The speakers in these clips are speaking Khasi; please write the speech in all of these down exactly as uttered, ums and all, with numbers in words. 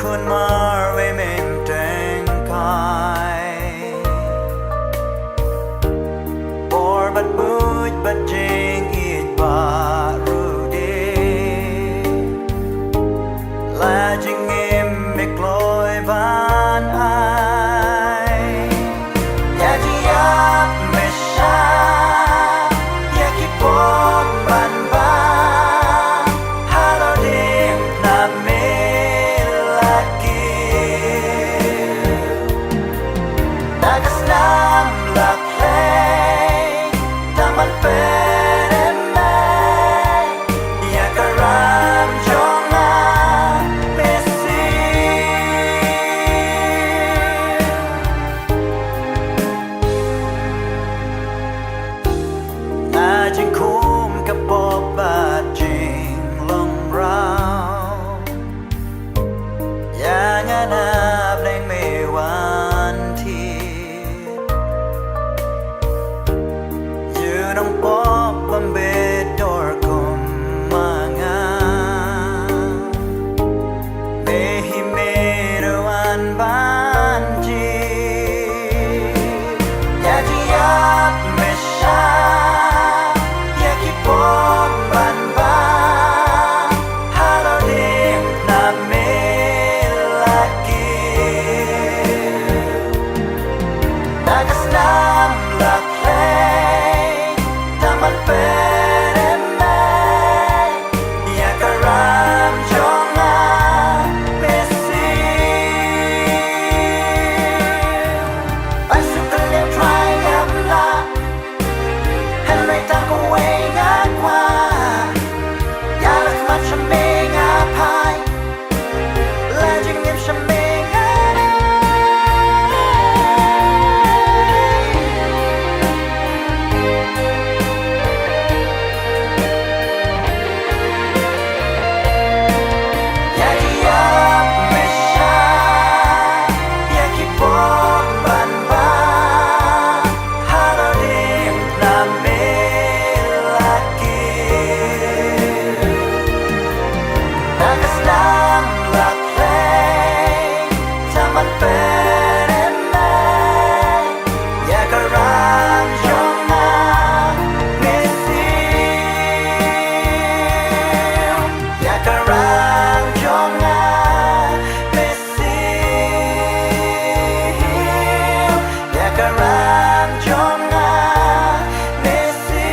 Un marwei mem teng kai. Bor bad buit bad jingïeit baroh de. La jingim me kloi ban ai. Ïa jingïap me sha, ïa ki pop ban ba, halor ding na me la kiew. Da ka snam la khlei, tang ban pynrem ïa ka ram jong nga, Messi. Na jingkhum ka pop bad jinglong raw, ïa nga na Blei me wan thied. Ïa u nongpop bym bit dor kum ma nga. Me hi me ruh wan ban jied. Ïa jingïap me sha, ïa ki pop ban ba, halor ding na me la kiew. Da ka snam la khlei, tang ban pynrem ïa ka ram jong nga, Messi. Ba suk ka liang trai ïa pla, hynrei tang kawei nga kwah, ïa la khmat sha me nga phai. La jingim sha me nga. Ïa ki ïap me sha, ïa ki pop ban ba, halor ding na me la kiew. Da ka snam la khlei, tang ban pynrem ïa ka ram jong nga, Messi. Ïa ka ram jong nga, Messi. Ïa ka ram jong nga, Messi.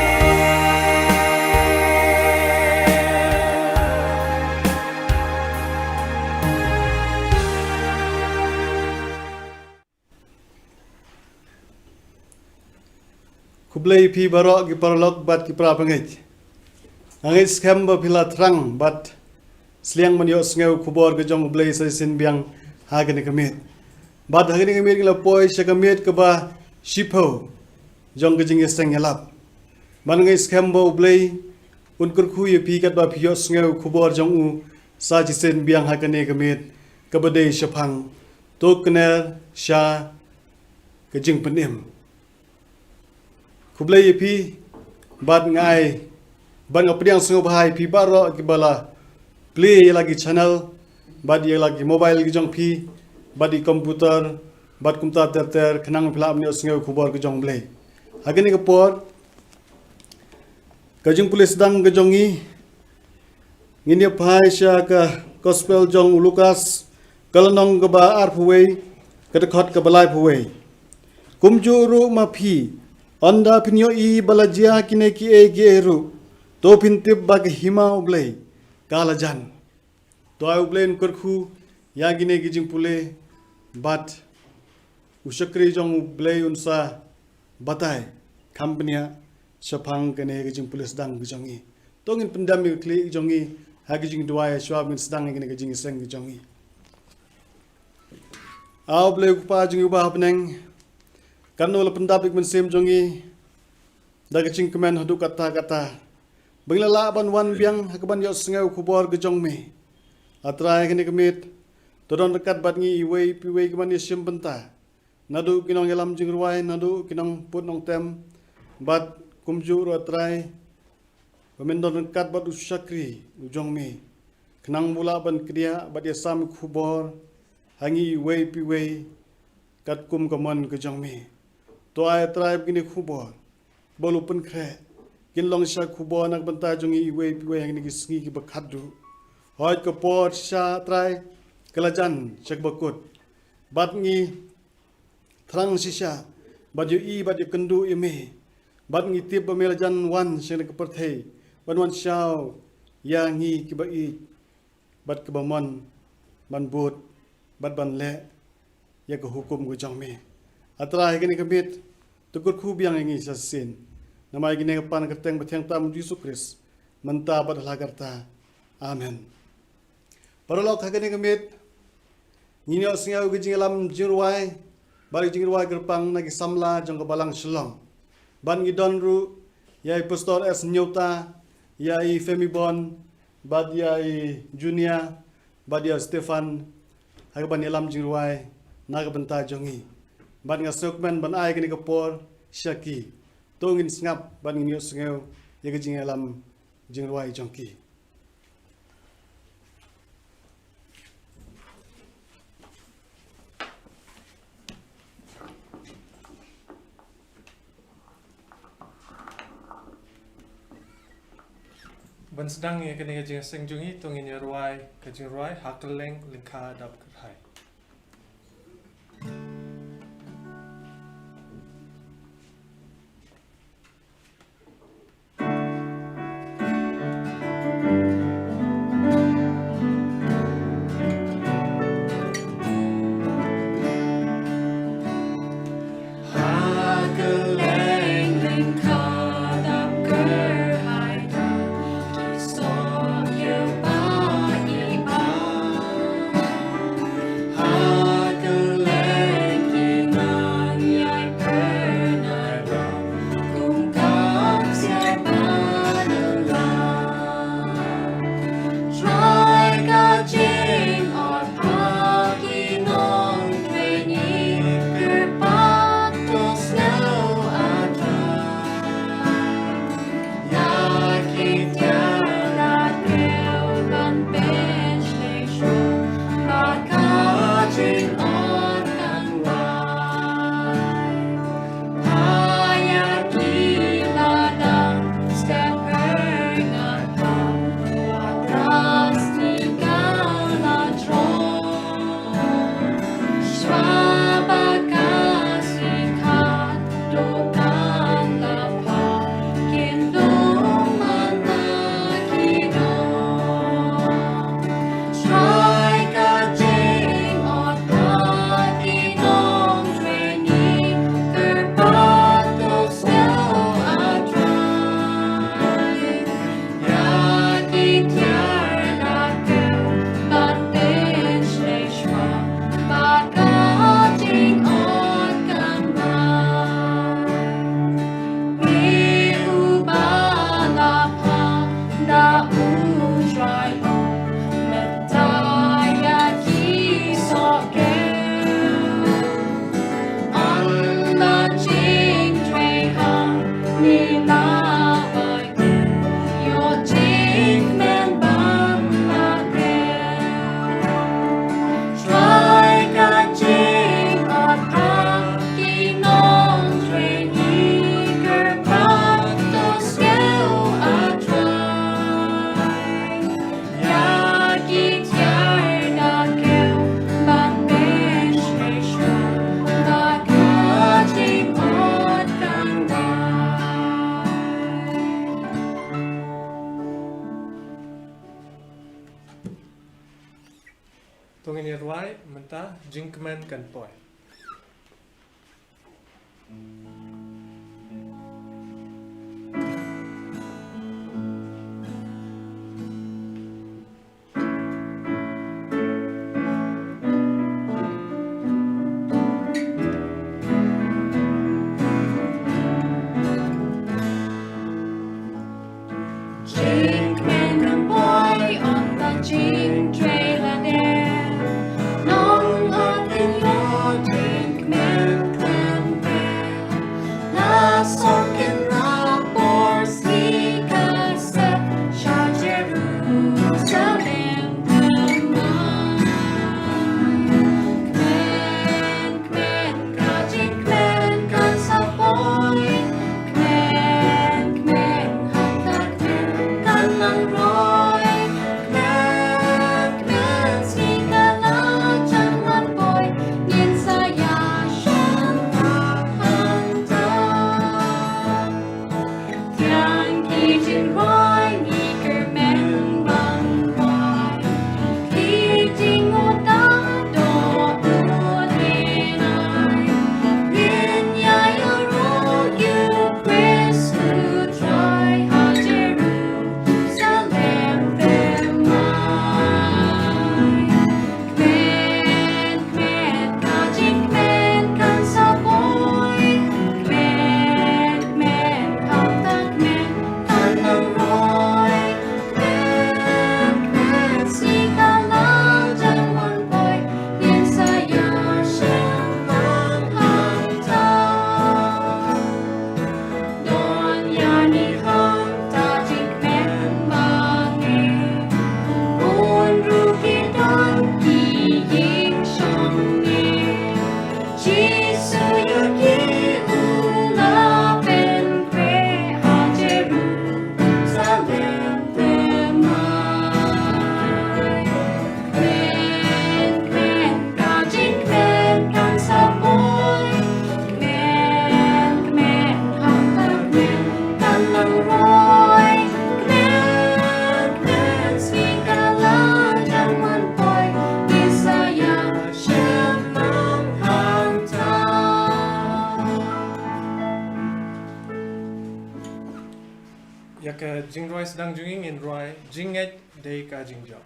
Khublei ïa phi baroh ki paralok bad ki para bangeit. Nga ngeit skhem ba phi la thrang bad sliang ban ïohsngew khubor ka jong U Blei sa shisien biang ha kane ka miet. Bad ha kane ka miet ngi la poi sha ka miet kaba shiphew jong ka jingïaseng ïalap. Bad nga ngeit skhem ba U Blei un kyrkhu ïa phi katba phi ïohsngew khubor jong u sa shisien biang ha kane ka miet kaba dei shaphang to kner sha ka jingpynim. Khublei ïa phi bad nga ai bad nga pdiang sngewbha ïa phi baroh kiba la plie ïa la ki channel bad ïa la ki mobile ki jong phi bad ïa ki computer bad kumta ter ter khnang phi lah ban ïohsngew khubor ka jong U Blei. Ha kane ka por ka jingpule sdang ka jong ngi, ngin ïa phai sha ka Gospel jong u Lukas, ka lynnong kaba arphew wei, ka dkhot kaba laiphew wei. Kumjuh ruh ma phi, ynda phin ïohi ba la jia kine kiei kiei ruh, to phin tip ba ka hima U Blei ka la jan. To ai U Blei un kyrkhu ïa kine ki jingpule bad u shakri jong U Blei un sa batai kham bniah shaphang kane ka jingpule sdang ka jong ngi. To ngin pyndem ïa ka khlieh ka jong ngi ha ka jingduwai shuwa ba ngin sdang ïa kane ka jingïaseng ka jong ngi. A U Blei U Kpa jong ngi uba ha bneng, katno la pyndap ïa ka mynsiem jong ngi da ka jingkmen haduh katta katta ba ngi la lah ban wan biang ha kaban ïohsngew khubor ka jong me. A Trai, kane ka miet to don ryngkat bad ngi iwei pa iwei kiban ïashim bynta, naduh ki nongïalam jingrwai, naduh ki nongput nongtem, bad kumjuh ruh A Trai ba men don ryngkat bad u shakri u jong me. Khnang ba u lah ban kdiah bad ïasam khubor ha ngi iwei pa iwei katkum ka mon ka jong me. To ai, Trai, ba kine khubor ba u pynkhreh kin long shisha khubor na ka bynta jong ngi iwei pa iwei ha kine ki sngi kiba khatduh. Hooid, ka por shisha, Trai, ka la jan sha kaba kut, bad ngi thrang shisha bad ïohi bad ïakynduh ïa me, bad ngi tip ba me la jan wan sha kane ka pyrthei ban wan shaw ïa ngi kiba ïeit bad kiba mon ban bud bad ban leh ïa ka hukum ka jong me. A Trai, ha kane ka miet, to kyrkhu biang ïa ngi shisien, namar kane ka pan kyrteng bathiang tam U Jisu Khrist, mynta bad hala karta. Amen. Paralok, ha kane ka miet ngin ïohsngew ka jingïalam jingrwai bad ka jingrwai kyrpang na ki samla jong ka Balang Shillong. Bad ngi don ruh ïa i Pastor S Nyota, ïa i Femi Bon, bad ïa i Junior, bad ïa Stefan, ha kaban ïalam jingrwai na ka bynta jong ngi. Bad nga sngewkmen ban ai kane ka por sha ki. To ngin sngap bad ngin ïohsngew ïa ka jingïalam jingrwai jong ki. Ban sdang ïa kane ka jingïaseng jong ngi, to ngin ïa rwai ka jingrwai Ha Kylleng Lyngkha Dap Kyrhai. To ngin ïa rwai mynta Jingkmen Kan Poi. Ka jingrwai sdang jong ngi, ngin rwai Jingngeit Dei Ka Jingjop.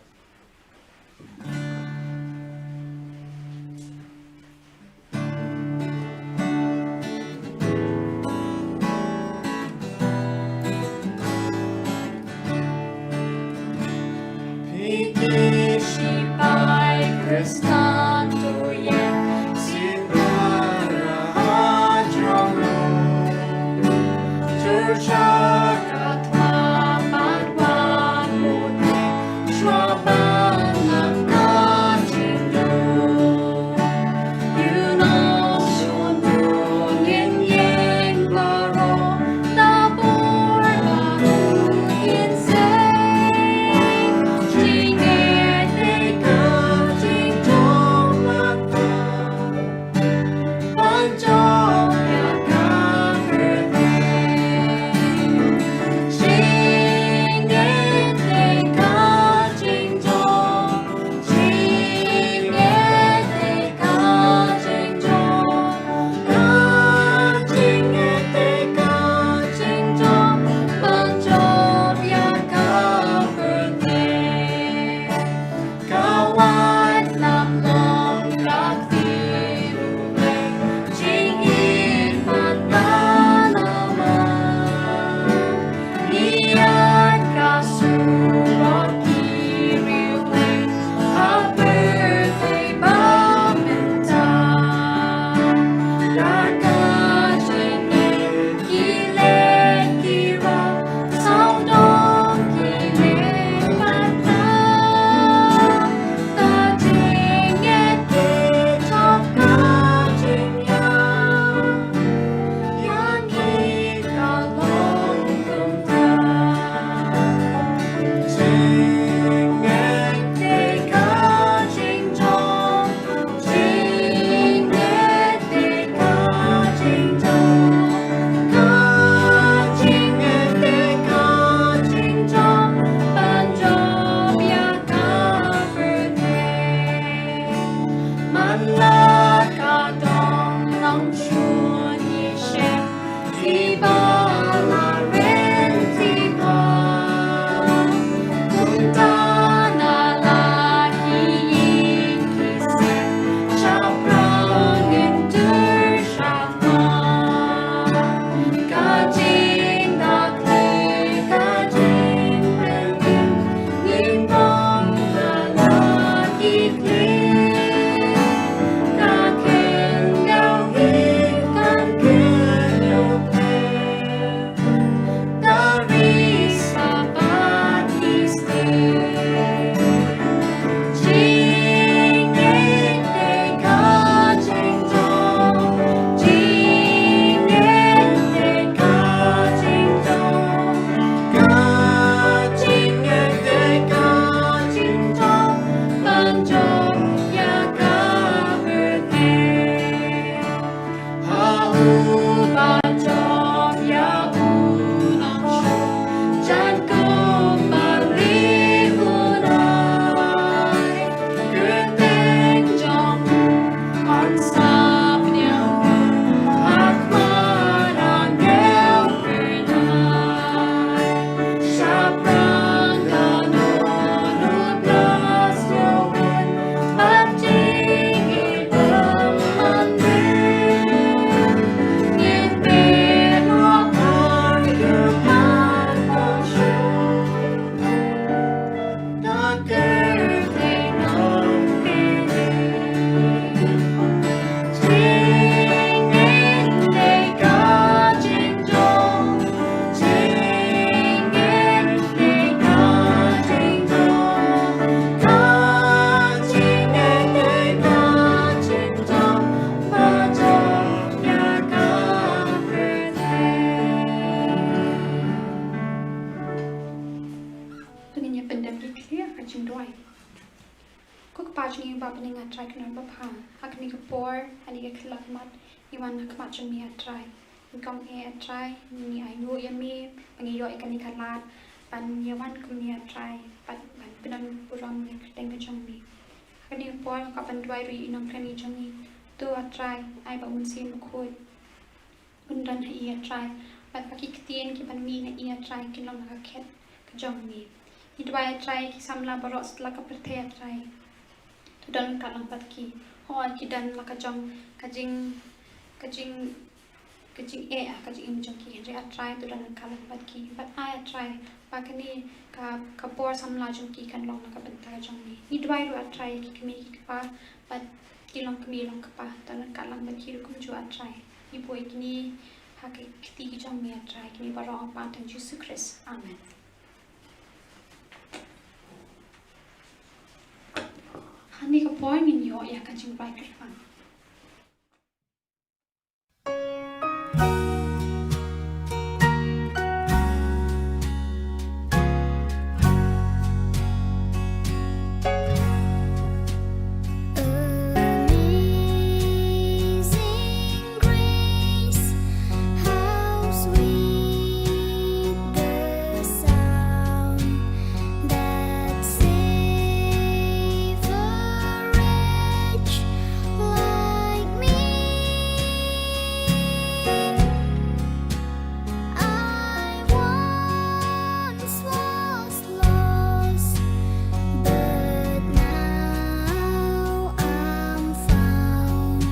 Phi ki shipai Khristan to ïeng sien para ha jrong rum. Jur sha ka tla bad wan mut shuwa ban lam ka jingdum. To ngin ïa pyndem ki khlieh ha ka jingduwai. Ko Kpa jong ngi uba ha bneng, nga Trai kynnoh ba pha ha kane ka por, ha kane ka khyllipmat, ngi wan ha khmat jong me, A Trai. Nyngkong eh, A Trai, ngi ainguh ïa me ba ngi ïoh ïa kane ka lad ban ïa wan kum me, A Trai, bad ban pyndonkam ïa ka kyrteng ka jong me. Ha kane ka por nga kwah ban duwai ruh ïa i nongkren jong ngi. To A Trai, ai ba u Mynsiem Bakhuid un don ha i, A Trai, Bad ba ki ktien kiban mih na i, A Trai, kin long na ka khet ka jong me. Ngi duwai, A Trai, ki samla baroh sha la ka pyrthei, A Trai, to don ryngkat lang bad ki. Hooid, ki don la ka jong ka jing, ka jing, ka jingeh ha ka jingim jong ki, hynrei, A Trai, to don ryngkat lang bad ki. Bad ai, A Trai, ba kane ka, ka bor samla jong ki kan long na ka bynta jong me. Ngi duwai ruh, A Trai, ki kmie ki kpa, bad ki longkmie longkpa, to don ryngkat lang bad ki ruh kumjuh, A Trai. Ngi buh ïa kine ha ki kti ki jong me, A Trai, kine baroh ha ka kyrteng Jisu Khrist. Amen. Ha kane ka por ngin ïoh ïa ka jingrwai kyrpang. Amazing grace, how sweet the sound that saved a wretch like me. I once was lost, but now I'm found.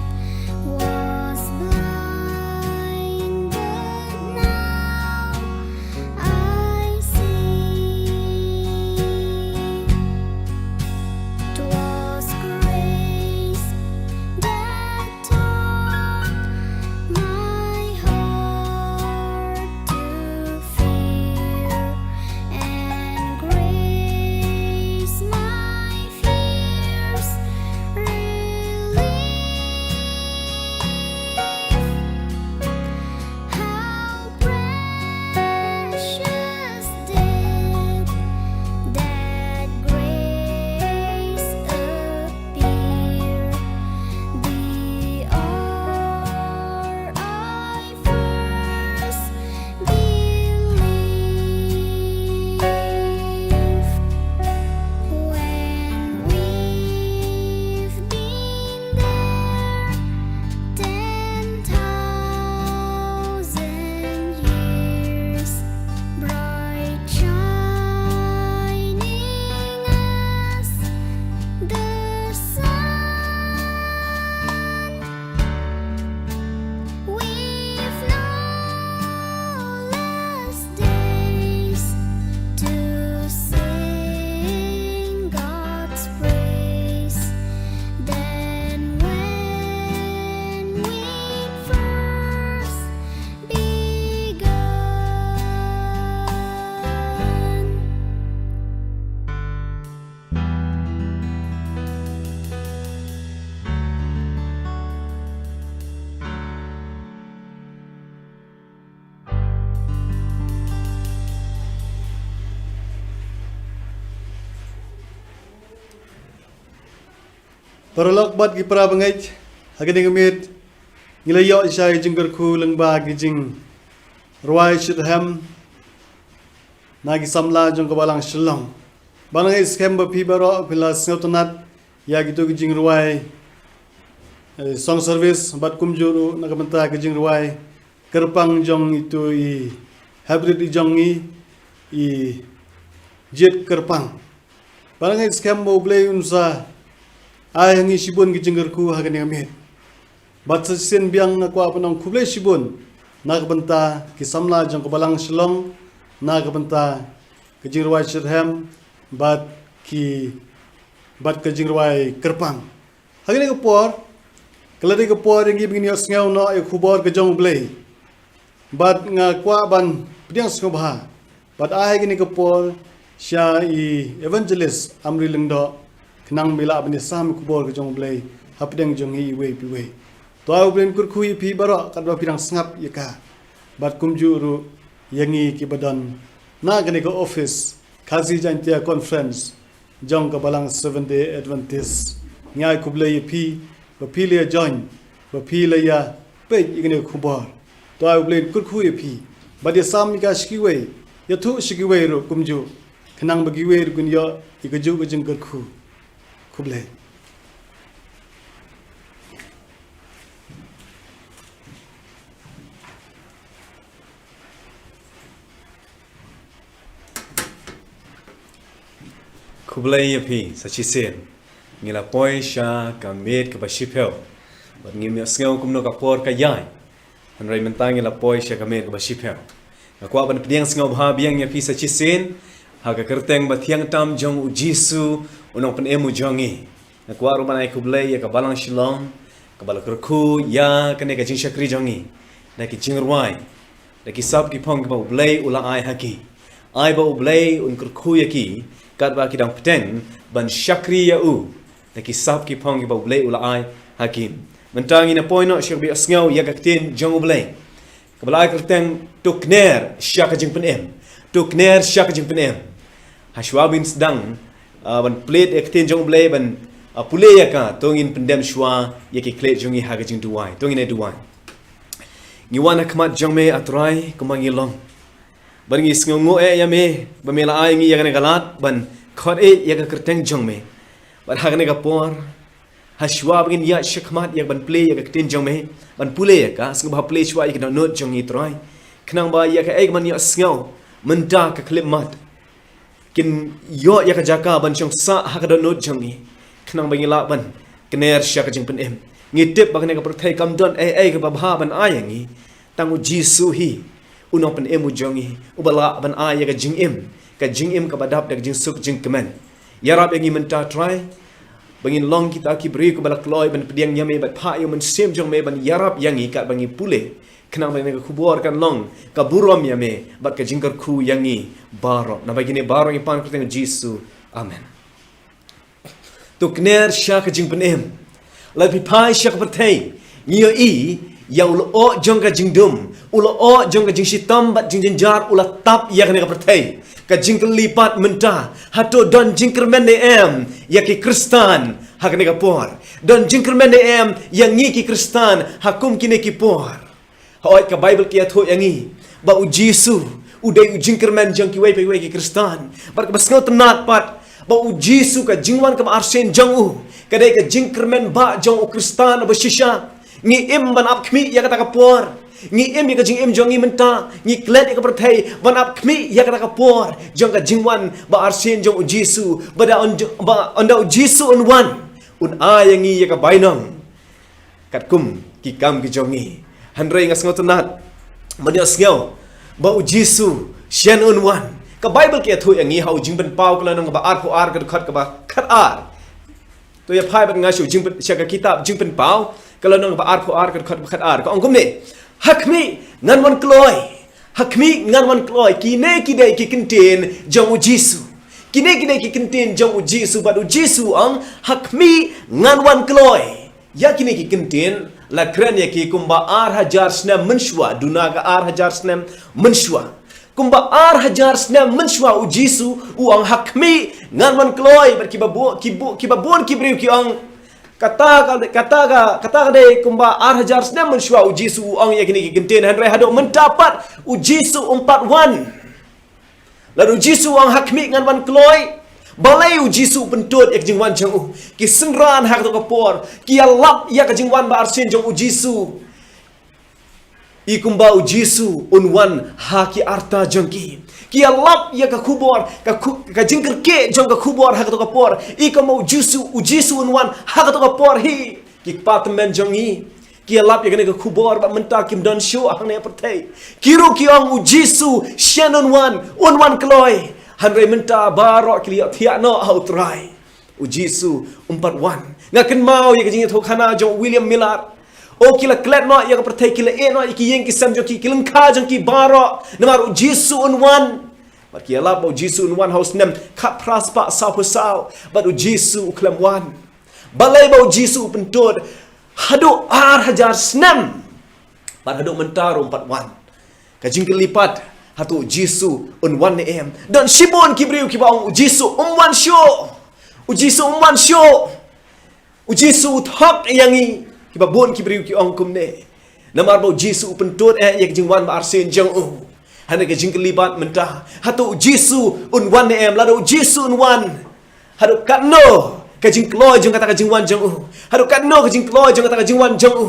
Was blind, but now I see. 'Twas grace that taught my heart to fear, and grace my fears relieved. How precious did that grace appear, the hour I first believed. When we've been there ten thousand years, bright shining as the sun, we've no less days to sing God's praise than when we first begun. Paralok bad ki para bangeit, ha kane ka miet ngi la ïoh sha ka jingkyrkhu lyngba ka jingrwai shitrhem na ki samla jong ka balang Shillong. Bad nga ngeit skhem ba phi baroh phi la sngewtynnat ïa kito ki jingrwai, eh, song service bad kumjuh ruh na ka bynta ka jingrwai kyrpang jong ito i hybrid i jong ngi, i jied kyrpang. Bad nga ngeit skhem ba U Blei un sa ai ha ngi shibun ki jingkyrkhu ha kane ka miet. Bad sa shisien biang nga kwah ban ong khublei shibun na ka bynta ki samla jong ka balang Shillong, na ka bynta ka jingrwai shitrhem bad ki, bad ka jingrwai kyrpang. Ha kane ka por, ka la dei ka por ïa ngi ba ngin ïohsngew noh ïa ka khubor ka jong U Blei. Bad nga kwah ban pdiang sngewbha bad ai ha kane ka por sha i Evangelist Amri Lyngdoh, khnang ba i lah ban ïasam ïa ka khubor ka jong U Blei hapdeng jong ngi iwei pa iwei. To ai U Blei un kyrkhu ïa phi baroh katba phi dang sngap ïa ka. Bad kumjuh ruh ïa ngi kiba don na kane ka office Khasi Jaintia Conference jong ka balang Seventh Day Adventist. Ngi ai khublei ïa phi ba phi la ïa join, ba phi la ïa peit ïa kane ka khubor. To ai U Blei un kyrkhu ïa phi bad ïasam ïa ka sha kiwei, ïathuh sha kiwei ruh kumjuh, khnang ba kiwei ruh kin ïoh ïa kajuh ka jingkyrkhu. Khublei. Khublei ïa phi sa shisien. Ngi la poi sha ka miet kaba shiphew. Bad ngim ïohsngew kumno ka por ka ïaid. Hynrei mynta ngi la poi sha ka miet kaba shiphew. Nga kwah ban pdiang sngewbha biang ïa phi sa shisien ha ka kyrteng ba thiang tam jong U Jisu, U Nongpynim u jong ngi. Nga kwah ruh ban ai khublei ïa ka Balang Shillong kaba la kyrkhu ïa kane ka jingshakri jong ngi da ki jingrwai, da ki sap ki phong kiba U Blei u la ai ha ki. Ai ba U Blei un kyrkhu ïa ki katba ki dang bteng ban shakri ïa u da ki sap ki phong kiba U Blei u la ai ha ki. Mynta ngin ïa poi noh sha kaba ïohsngew ïa ka ktien jong U Blei kaba la ai kyrteng To kner sha ka jingpynim. To kner sha ka jingpynim. Hashwa ba ngin sdang, ah, ban plie ïa ka ktien jong U Blei, ban, ah, pule ïa ka, to ngin pyndem shwa ïa ki khlieh jong ngi ha ka jingduwai. To ngin ïa duwai. Ngi wan ha khmat jong me, A Trai, kumba ngi long. Bad ngi sngewnguh eh ïa me ba me la ai ngi ïa kane ka lad ban khot eh ïa ka kyrteng jong me. Bad ha kane ka por, hashwa ba ngin ïaid shakhmat ïa ban plie ïa ka ktien jong me, ban pule ïa ka, sngewbha plie shwa ïa ki dohnud jong ngi, Trai. Khnang ba ïa kaei kaban ïohsngew mynta ka khyllipmat kin ïoh ïa ka jaka ban shong sah ha ka dohnud jong ngi, khnang ba ngi lah ban kner sha ka jingpynim. Ngi tip ba kane ka pyrthei kam don ei ei kaba bha ban ai ïa ngi, tang U Jisu hi, U Nongpynim u jong ngi, uba lah ban ai ïa ka jingim, ka jingim kaba dap da ka jingsuk jingkmen. Ïarap ïa ngi mynta, Trai, ba ngin long kita ki briew kiba la kloi ban pdiang ïa me, bad phah ïa U Mynsiem jong me ban ïarap ïa ngi katba ngi pule, khnang ba kane ka khubor kan long ka burom ïa me bad ka jingkyrkhu ïa ngi baroh. Naba kine baroh ngi pan ha ka kyrteng U Jisu. Amen. To kner sha ka jingpynim. Lada phi phai sha ka pyrthei, ngi ïohi ïa u lyoh jong ka jingdum, u lyoh jong ka jingshitom bad jingjynjar u la tap ïa kane ka pyrthei. Ka jingkylli pat mynta, hato don jingkyrmen ne em ïa ki Khristan ha kane ka por? Don jingkyrmen ne em ïa ngi ki Khristan ha kum kine ki por? Hooid, ka Baibl ka ïathuh ïa ngi ba U Jisu u dei u jingkyrmen jong kiwei pa kiwei ki Khristan. Bad kaba sngewtynnat pat ba U Jisu, ka jingwan kaba arsien jong u ka dei ka jingkyrmen ba jong u Khristan ba shisha. Ngi im ban ap khmih ïa kata ka por. Ngi im ïa ka jingim jong ngi mynta, ngi klet ïa ka pyrthei ban ap khmih ïa kata ka por jong ka jingwan ba arsien jong U Jisu. Ba da un, ba ynda U Jisu un wan, un ai ïa ngi ïa ka bainong katkum ki kam ki jong ngi. Hynrei nga sngewtynnat ban ïohsngew ba U Jisu shen un wan. Ka Baibl ka ïathuh ïa ngi ha U Jingpynpaw ka lynnong kaba arphew ar, ka dkhot kaba khatar. To ïa phai bad nga sha U Jingpyn, sha ka kitab Jingpynpaw ka lynnong kaba arphew ar, ka dkhot kaba khatar. Ka ong kumne: Ha khmih, ngan wan kloi. Ha khmih, ngan wan kloi. Kine ki dei ki kyntien jong U Jisu. Kine ki dei ki kyntien jong U Jisu, bad U Jisu u ong, ha khmih, ngan wan kloi. Ïa kine ki kyntien la kren ïa ki kumba ar hajar snem mynshuwa, duna ka ar hajar snem mynshuwa. Kumba ar hajar snem mynshuwa U Jisu u ong, ha khmih, ngan wan kloi. Bad kiba bu, kibu, kiba bun ki briew ki ong, kata ka, kata ka, kata ka dei kumba ar hajar snem mynshuwa U Jisu u ong ïa kine ki kyntien, hynrei haduh mynta pat U Jisu um pat wan. Lada U Jisu u ong, ha khmih, ngan wan kloi, balei U Jisu u pyntud ïa ka jingwan jong u? Ki synran ha kato ka por ki ïalap ïa ka jingwan ba arsien jong U Jisu, i kumba U Jisu un wan ha ki arta jong ki. Ki ïalap ïa ka khubor, ka khu-, ka jingkyrkieh jong ka khubor ha kato ka por, i kumba U Jisu, U Jisu un wan ha kato ka por hi. Ki kpa tymmen jong ngi, ki ïalap ïa kane ka khubor bad mynta kim don shuh hangne ha pyrthei. Ki ruh ki ong, U Jisu shen un wan, un wan kloi. Hynrei mynta baroh ki la ïohthiah noh ha U Trai. U Jisu um pat wan. Nga kynmaw ïa ka jingïathuhkhana jong u William Millard. Oh, ki la klet noh ïa ka pyrthei, ki la ïeh noh ïa ki ïing ki sem jong ki, ki lyngkha jong ki baroh, namar U Jisu un wan. Bad ki ïalap ba U Jisu un wan ha u snem khatphra spah sawphew saw. Bad U Jisu u khlem wan. Balei ba U Jisu u pyntud haduh ar hajar snem bad haduh mynta ruh um pat wan? Ka jingkylli pat, hato U Jisu un wan ne em? Don shibun ki briew kiba ong U Jisu um wan shuh. U Jisu um wan shuh. U Jisu u thok ïa ngi, kiba bun ki briew ki ong kumne. Namar ba U Jisu u pyntud eh ïa ka jingwan ba arsien jong u. Hynrei ka jingkylli pat mynta, hato U Jisu un wan ne em? Lada U Jisu un wan, haduh katno ka jingkloi jong kata ka jingwan jong u? Haduh katno ka jingkloi jong kata ka jingwan jong u?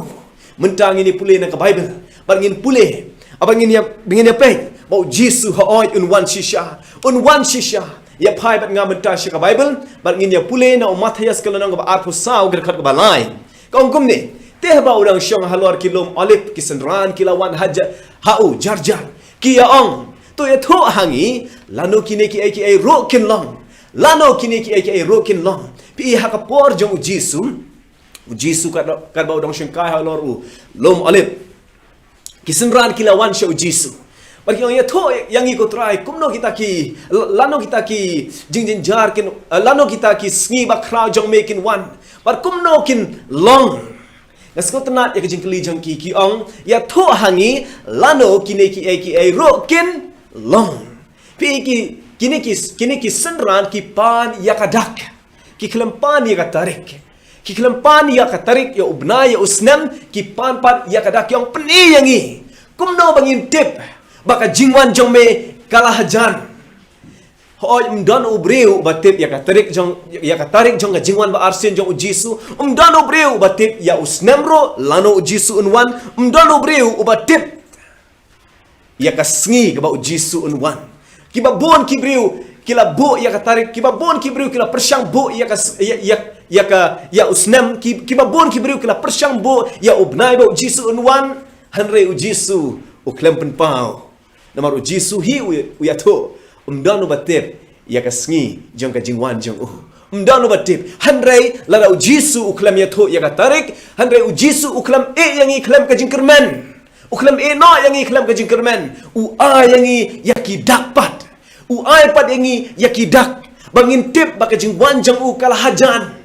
Mynta ngin ïa pule na ka Baibl, bad ngin pule, bad ngin ïa, ngin ïa peit ba U Jisu hooid un wan shisha. Un wan shisha. Ïa phai bad nga mynta sha ka Baibl, bad ngin ïa pule na u Mathaios ka lynnong kaba arphew saw ka dkhot kaba lai. Ka ong kumne, te haba u dang shong halor ki lum Olib ki synran ki la wan haja ha u jar jar. Ki ïa ong, to ïathuh ha ngi, lano kine kiei kiei ruh kin long. Lano kine kiei kiei ruh kin long. Phi i ha ka por jong u Jisu, u Jisu katba, katba u dang shongkai halor u lum Olib. Ki synran ki la wan sha u Jisu. Bad ki ong ïathuh ïa ngi ko Trai, kumno kita ki, lano kita ki jingjynjar kin, lano kita ki sngi bakhraw jong me kin wan. Bad kumno kin long. Nga sngewtynnad ïa ka jingkylli jong ki, ki ong ïathuh ha ngi, lano kine kiei kiei ruh kin long. Phi i ki, kine ki, kine ki synran ki pan ïa ka dak. Ki khlem pan ïa ka tarik. Ki khlem pan ïa ka tarik, ïa u bnai, ïa u snem, ki pan pat ïa ka dak, ki ong pyni ïa ngi. Kumno ba ngin tip ba ka jingwan jong me ka la hajan. Hooid, ym don u briew uba tip ïa ka tarik jong, ïa ka tarik jong ka jingwan ba arsien jong u Jisu. Ym don u briew uba tip ïa u snem ruh lano u Jisu un wan. Ym don u briew uba tip ïa ka sngi kaba u Jisu un wan. Kiba bun ki briew ki la buh ïa ka tarik, kiba bun ki briew ki la pyrshang buh ïa ka s-, ïa, ïa, ïa ka, ïa u snem, ki, kiba bun ki briew ki la pyrshang buh ïa u bnai ba u Jisu un wan, hynrei u Jisu u khlem pynpaw. Namar u Jisu hi u, u ïathuh, ym don uba tip ïa ka sngi jong ka jingwan jong u. Ym don uba tip, hynrei lada u Jisu u khlem ïathuh ïa ka tarik, hynrei u Jisu u khlem ïeh ïa ngi khlem ka jingkyrmen. U khlem ïeh noh ïa ngi khlem ka jingkyrmen. U ai ïa ngi ïa ki dak pat. U ai pat ïa ngi ïa ki dak. Ba ngin tip ba ka jingwan jong u ka la hajan.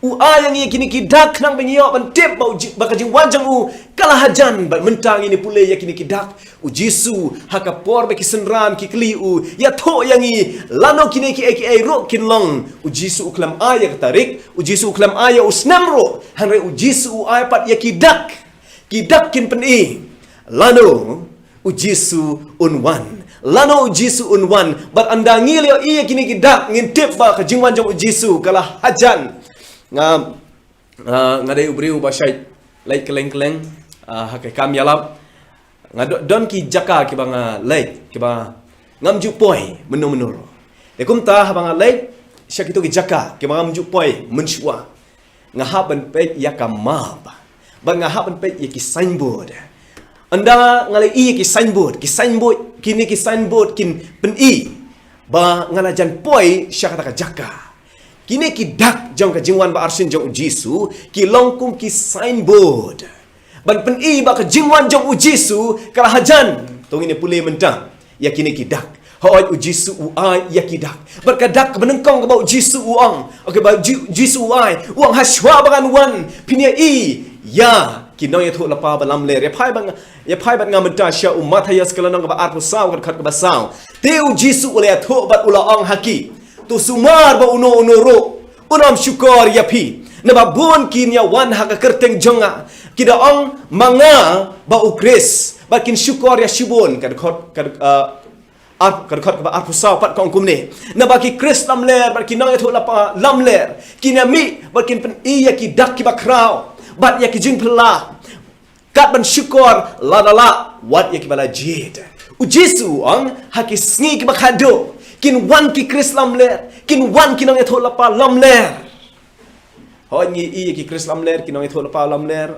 U ai ïa ngi ïa kine ki dak khnang ba ngi ïoh ban tip ba u ji-, ba ka jingwan jong u ka la hajan. Bad mynta ngin ïa pule ïa kine ki dak. U Jisu ha ka por ba ki synran ki kylli u, ïathuh ïa ngi, lano kine kiei kiei ruh kin long. U Jisu u khlem ai ïa ka tarik, u Jisu u khlem ai ïa u snem ruh. Hynrei u Jisu u ai pat ïa ki dak. Ki dak kin pyni lano u Jisu un wan. Lano u Jisu un wan. Bad ynda ngi la ïohi ïa kine ki dak, ngin tip ba ka jingwan jong u Jisu ka la hajan. Nga, ah, nga dei u briew uba shait leit kylleng kylleng, ah, ha ka kam ïalap. Nga do-, don ki jaka kiba nga leit, kiba ngam ju poi mynno mynno ruh. Te kumta haba nga leit sha kito ki jaka kiba ngam ju poi mynshuwa, nga hap ban peit ïa ka map. Bad nga hap ban peit ïa ki signboard. Ynda nga la ïohi ïa ki signboard, ki signboard, kine ki signboard kin pyni ba nga la jan poi sha kata ka jaka. Kine ki dak jong ka jingwan ba arsien jong u Jisu ki long kum ki signboard ban pyni ba ka jingwan jong u Jisu ka la hajan. To ngin ïa pule mynta ïa kine ki dak. Hooid, u Jisu u ai ïa ki dak. Bad ka dak kaba nyngkong kaba u Jisu u ong, okay, ba Ji-, Jisu u ai, u ong, hashwa ba ngan wan, phin ïa i ïa ki nongïathuhlypa ba lamler. Ïa phai bad nga, ïa phai bad nga mynta sha u Mathaios ka lynnong kaba arphew saw, ka dkhot kaba saw. Te u Jisu u la ïathuh bad u la ong ha ki, to sumar ba uno uno ruh un ym shukor ïa phi. Naba bun kin ïa wan ha ka kyrteng jong nga, ki da ong ma nga ba u Khrist, bad kin shukor ïa shibun. Ka dkhot, ka, ah, ar-, ka dkhot kaba arphew saw pat ka ong kumne, naba ki Khrist lamler bad ki nongïathuhlypa lamler kin ïa mih bad kin pyni ïa ki dak kiba khraw bad ïa ki jingphylla, kat ban shukor lada lah wat ïa kiba la jied. U Jisu u ong, ha ki sngi kiba khatduh kin wan ki Khrist lamler, kin wan ki nongïathuhlypa lamler. Hooid, ngi ïohi ïa ki Khrist lamler, ki nongïathuhlypa lamler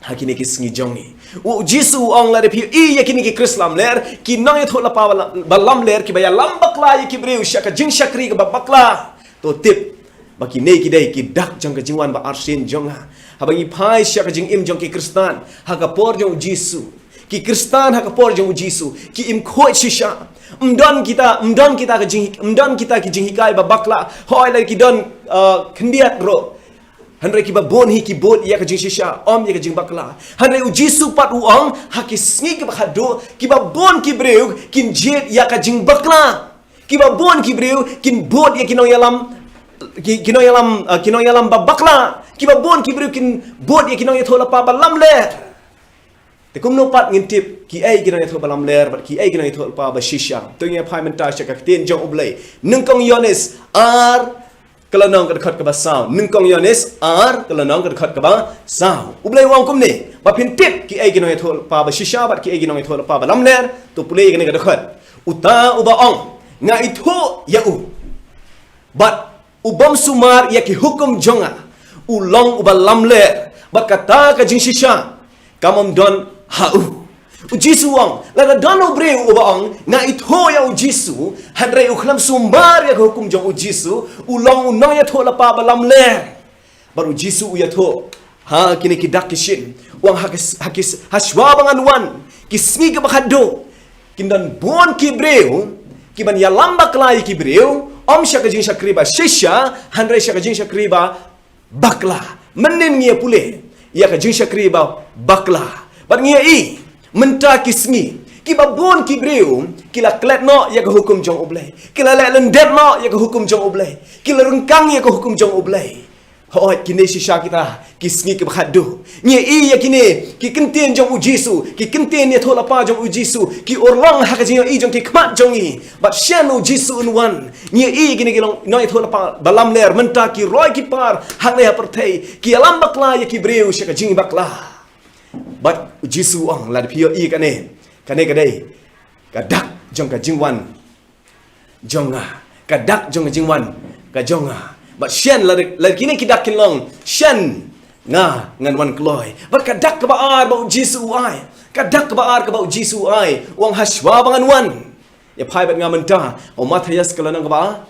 ha kine ki sngi jong ngi. U Jisu u ong, lada phi ïohi ïa kine ki Khrist lamler, ki nongïathuhlypa ba la-, ba lamler, kiba ïalam bakla ïa ki briew sha ka jingshakri kaba bakla, to tip ba kine ki dei ki dak jong ka jingwan ba arsien jong nga. Haba ngi phai sha ka jingim jong ki Khristan ha ka por jong u Jisu, ki Khristan ha ka por jong u Jisu ki im khuid shisha. Ym don kita, ym don kita ka jing, ym don kita ki jinghikai ba bakla. Hooid, la ki don, uh, khyndiat ruh, hynrei kiba bun hi ki bud ïa ka jingshisha, ym ïa ka jingbakla. Hynrei u Jisu pat u ong, ha ki sngi kiba khatduh, kiba bun ki briew kin jied ïa ka jingbakla. Kiba bun ki briew kin bud ïa ki nongïalam, ki, ki nongïalam, uh, ki nongïalam ba bakla. Kiba bun ki briew kin bud ïa ki nongïathuhlypa ba lamler. Te kumno pat ngin tip kiei ki nongïathuh ba lamler bad kiei ki nongïathuhlypa ba shisha? To ngin ïa phai mynta sha ka ktien jong U Blei. Nyngkong Ïoannis ar, ka lynnong ka dkhot kaba saw. Nyngkong Ïoannis ar, ka lynnong ka dkhot kaba saw. U Blei u ong kumne, ba phin tip kiei ki nongïathuhlypa ba shisha bad kiei ki nongïathuhlypa ba lamler, to pule ïa kane ka dkhot. Uta uba ong, nga ithuh ïa u, bad u bym sumar ïa ki hukum jong nga, u long uba lamler, bad kata ka jingshisha kam don ha u. U Jisu u ong, lada don u briew uba ong, nga ithuh ïa u Jisu, hynrei u khlem sumar ïa ka hukum jong u Jisu, u long u nongïathuhlypa ba lamler. Bad u Jisu u ïathuh ha kine ki dak ki shin, u ong ha ki, ha ki, ha shuwa ba ngan wan, ki sngi kiba khadduh, kin don bun ki briew kiban ïalam bakla ïa ki briew, ym sha ka jingshakri ba shisha, hynrei sha ka jingshakri ba bakla. Mynnin ngi ïa pule ïa ka jingshakri ba bakla, bad ngi ïa i mynta ki sngi, kiba bun ki briew ki la klet noh ïa ka hukum jong U Blei, ki la leh lyndet noh ïa ka hukum jong U Blei, ki la ryngkang ïa ka hukum jong U Blei. Hooid, kine shisha kita ki sngi kiba khadduh, ngi ïa i ïa kine ki kyntien jong u Jisu, ki kyntien ïathuhlypa jong u Jisu, ki urlong ha ka jingïohi jong ki khmat jong ngi. Bad shen u Jisu un wan, ngi ïa i kine ki long nongïathuhlypa ba lamler, mynta ki roi ki par hangne ha pyrthei, ki ïalam bakla ïa ki briew sha ka jingbakla. Bad u Jisu u ong, lada phi ïohi kane, kane ka dei ka dak jong ka jingwan jong nga, ka dak jong ka jingwan ka jong nga. Bad shen lada, lada kine ki dak kin long, shen nga ngan wan kloi. Bad ka dak kaba ar ba u Jisu u ai, ka dak kaba ar kaba u Jisu u ai, u ong ha shuwa ba ngan wan. Ïa phai bad nga mynta ha u Mathaios ka lynnong kaba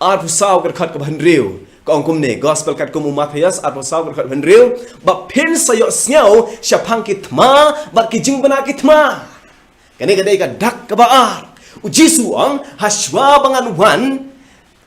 arphew saw, ka dkhot kaba hynriew. Ka ong kumne, Gospel katkum u Mathaios arphew saw, ka dkhot hynriew: Ba phin sa ïohsngew shaphang ki thma bad ki jingbna ki thma. Kane ka dei ka dak kaba ar. U Jisu u ong, ha shuwa ba ngan wan,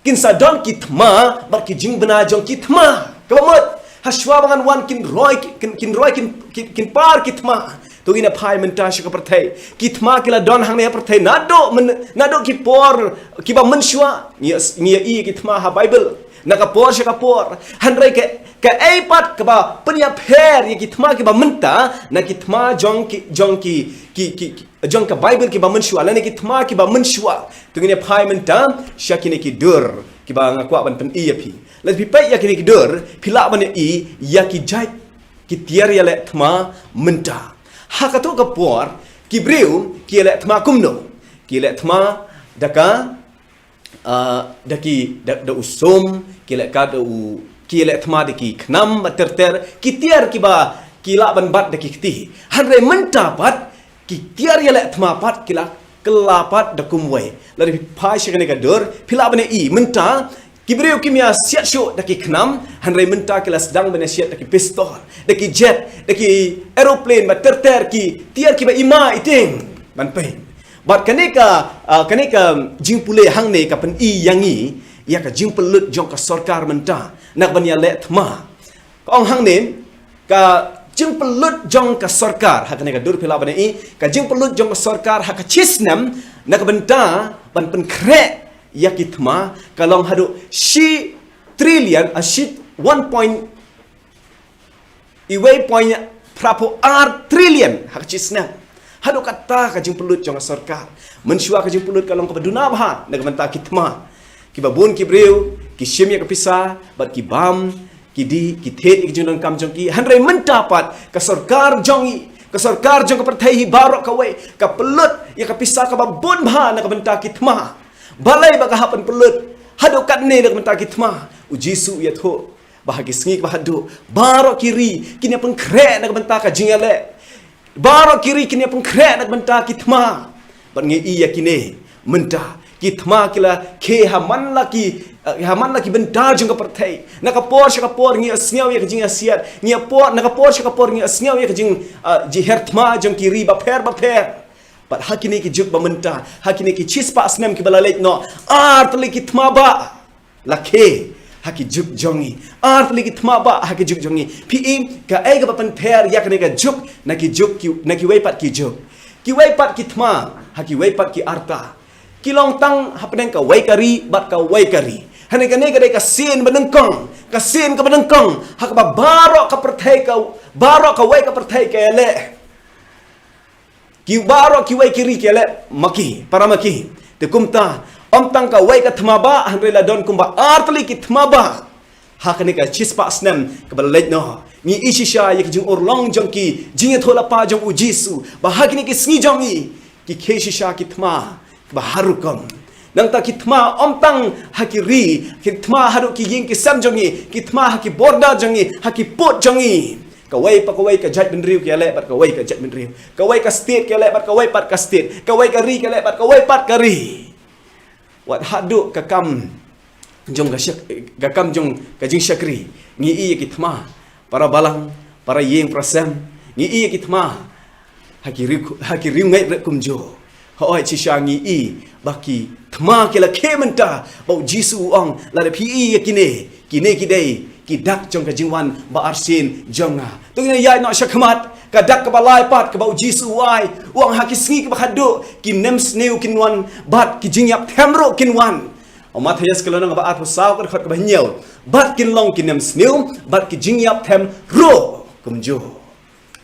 kin sa don ki thma bad ki jingbna jong ki thma. Kaba mut, ha shuwa ba ngan wan, kin roi, kin, kin roi, kin, kin, kin par ki thma. To ngin ïa phai mynta sha ka pyrthei, ki thma ki la don hangne ha pyrthei naduh myn-, naduh ki por kiba mynshuwa. Ngi ïa, ngi ïa i ki thma ha Baibl na ka por sha ka por. Hynrei ka, kaei pat kaba pynïapher ïa ki thma kiba mynta na ki thma jong ki, jong ki, ki, ki, ki, jong ka Baibl kiba mynshuwa, lane ki thma kiba mynshuwa? To ngin ïa phai mynta sha kine ki dur kiba nga kwah ban pyni ïa phi. Lada phi peit ïa kine ki dur, phi lah ban ïa i ïa ki jait ki tiar ïaleh thma mynta. Ha kato ka por, ki briew ki ïaleh thma kumno? Ki ïaleh thma da ka, ah, da ki, da, da u sum, ki ïaleh ka da u, ki ïaleh thma da ki khnam bad ter ter, ki tiar kiba ki lah ban bat da ki kti. Hynrei mynta pat, ki tiar ïaleh thma pat ki la kylla pat da kumwei. Lada phi phai sha kane ka dur, phi lah ban ïa i mynta, ki briew kim ïa siat shuh da ki khnam, hynrei mynta ki la sdang ban ïa siat da ki pistol, da ki jet, da ki aeroplane bad ter ter, ki tiar kiba ima i tieng ban peit. Bad kane ka, ah, kane ka jingpule hangne ka pyni ïa ngi ïa ka jingpynlut jong ka sorkar mynta na ka ban ïaleh thma. Ka ong hangne, ka jingpynlut jong ka sorkar, ha kane ka dur phi lah ban ïa i, ka jingpynlut jong ka sorkar ha ka shi snem na ka bynta ban pynkhreh ïa ki thma, ka long haduh shi trillion, ah, shi one point, iwei point phraphew ar trillion ha ka shi snem. Haduh katta ka jingpynlut jong ka sorkar. Mynshuwa ka jingpynlut ka long kaba duna bha na ka bynta ki thma. Kiba bun ki briew ki shim ïa ka pisa bad ki bam, ki dih, ki thied ïa ki jingdonkam jong ki. Hynrei mynta pat ka sorkar jong ngi, ka sorkar jong ka pyrthei hi baroh kawei, ka pynlut ïa ka pisa kaba bun bha na ka bynta ki thma. Balei ba ka hap ban pynlut haduh katne na ka bynta ki thma? U Jisu u ïathuh ba ha ki sngi kiba khadduh, baroh ki ri kin ïa pynkhreh na ka bynta ka jingïaleh. Baroh ki ri kin ïa pynkhreh na ka bynta ki thma. Bad ngi ïa i ïa kine mynta, ki thma ki la khie ha man la ki, eh, ha man la ki bynta jong ka pyrthei. Na ka por sha ka por ngi ïa sngew ïa ka jingïasiat, ngi ïa por, na ka por sha ka por ngi ïa sngew ïa ka jing, eh, jingher thma jong ki ri bapher bapher. Bad ha kine ki juk ba mynta, ha kine ki shispah snem kiba la leit noh, ar tylli ki thma bah la khie ha ki juk jong ngi. Ar tylli ki thma bah ha ki juk jong ngi. Phi i kaei kaba pynpher ïa kane ka juk na ki juk ki, na kiwei pat ki juk? Kiwei pat ki thma ha kiwei pat ki arta ki long tang hapdeng kawei ka ri bad kawei ka ri. Hangne kane ka dei ka sien ba nyngkong, ka sien kaba nyngkong ha kaba baroh ka pyrthei, ka baroh kawei ka pyrthei ka ïaleh. Ki baroh kiwei ki ri ki ïaleh ma ki, para ma ki. Te kumta, ym tang kawei ka thma bah, hynrei la don kumba ar tylli ki thma bah ha kane ka shispah snem kaba la leit noh. Ngi i shisha ïa ka jingurlong jong ki jingïathuhlypa jong u Jisu ba ha kine ki sngi jong ngi ki khie shisha ki thma kiba har rukom. Nangta ki thma ym tang ha ki ri, ki thma haduh ki ïing ki sem jong ngi, ki thma ha ki border jong ngi, ha ki pud jong ngi. Kawei pa kawei ka jaitbynriew ki ïaleh bad kawei ka jaitbynriew. Kawei ka state ki ïaleh bad kawei pat ka state. Kawei ka ri ki ïaleh bad kawei pat ka ri. Wat haduh ka kam jong ka shak-, ka kam jong ka jingshakri. Ngi ïohi ïa ki thma, para balang, para ïing, para sem. Ngi ïohi ïa ki thma ha ki riewngeit rit kumjuh. Hooid, shisha ngi ïohi ba ki thma ki la khie mynta, ba U Jisu u ong, lada phi ïohi ïa kine, kine ki dei ki dak jong ka jingwan ba arsien jong nga. To ngin ïaid noh shakhmat, ka dak kaba lai pat kaba U Jisu u ai, u ong ha ki sngi kiba khadduh, ki nemsniew kin wan, bad ki jingïap them ruh kin wan. U Mathaios ka lynnong kaba arphew saw ka dkhot kaba hynñiew. Bad kin long ki nemsniew, bad ki jingïap them ruh kumjuh.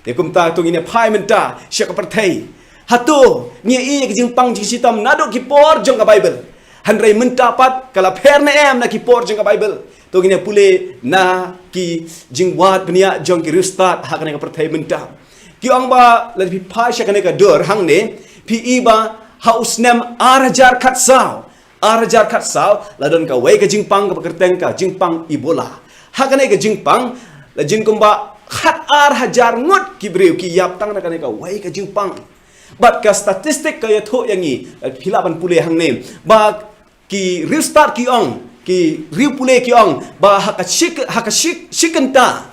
Te kumta to ngin ïa phai mynta sha ka pyrthei. Hato ngi ïohi ïa ka jingpang jingshitom naduh ki por jong ka Baibl? Hynrei mynta pat ka la pher ne em na ki por jong ka Baibl? To ngin ïa pule na ki jingwad bniah jong ki riewstad ha kane ka pyrthei mynta. Ki ong ba lada phi phai sha kane ka dur hangne, phi ïohi ba ha u snem ar hajar khatsaw, ar hajar khatsaw, la don kawei ka jingpang kaba kyrteng ka jingpang Ebola. Ha kane ka jingpang, la jin kumba khat ar hajar ngut ki briew ki ïap tang na kane kawei ka jingpang. Bad ka statistic ka ïathuh ïa ngi, eh, phi lah ban pule hangne, ba ki riewstad ki ong, ki riewpule ki ong, ba ha ka shi, ha ka shi, shi kynta,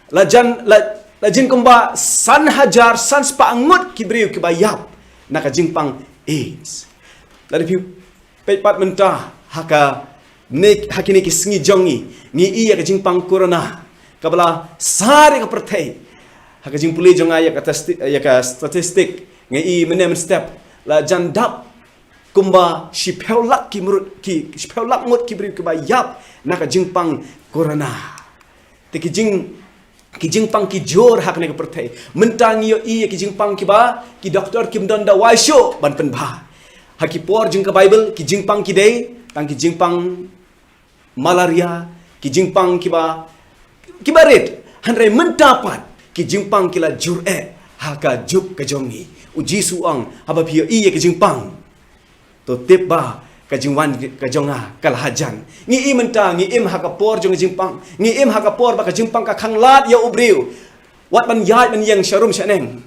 la jan, la, la jin kumba san hajar san spah ngut ki briew kiba ïap na ka jingpang AIDS. Lada phi peit pat mynta ha kane, ha kine ki sngi jong ngi, ngi ïohi ïa ka jingpang corona kaba la sarai ka pyrthei. Ha ka jingpule jong nga ïa ka testi-, ïa ka statistic, ngi ïohi mynne mynstep la jan dap kumba shiphew lak ki mrut, ki shiphew lak ngut ki briew kiba ïap na ka jingpang corona. Te ki jing, ki jingpang ki jur ha kane ka pyrthei. Mynta ngi ïohi ïa ki jingpang kiba ki doktor kim don dawai shuh ban pynbha. Ha ki por jong ka Baibl ki jingpang ki dei tang ki jingpang malaria, ki jingpang kiba, kiba rit. Hynrei mynta pat ki jingpang ki la jur eh ha ka juk ka jong ngi. U Jisu u ong, haba phi ïohi ïa ki jingpang, to tip ba ka jingwan ka jong nga ka la hajan. Ngi im mynta, ngi im ha ka por jong ka jingpang. Ngi im ha ka por ba ka jingpang ka khanglad ïa u briew. Wat ban ïaid ban ïeng sharum shaneng.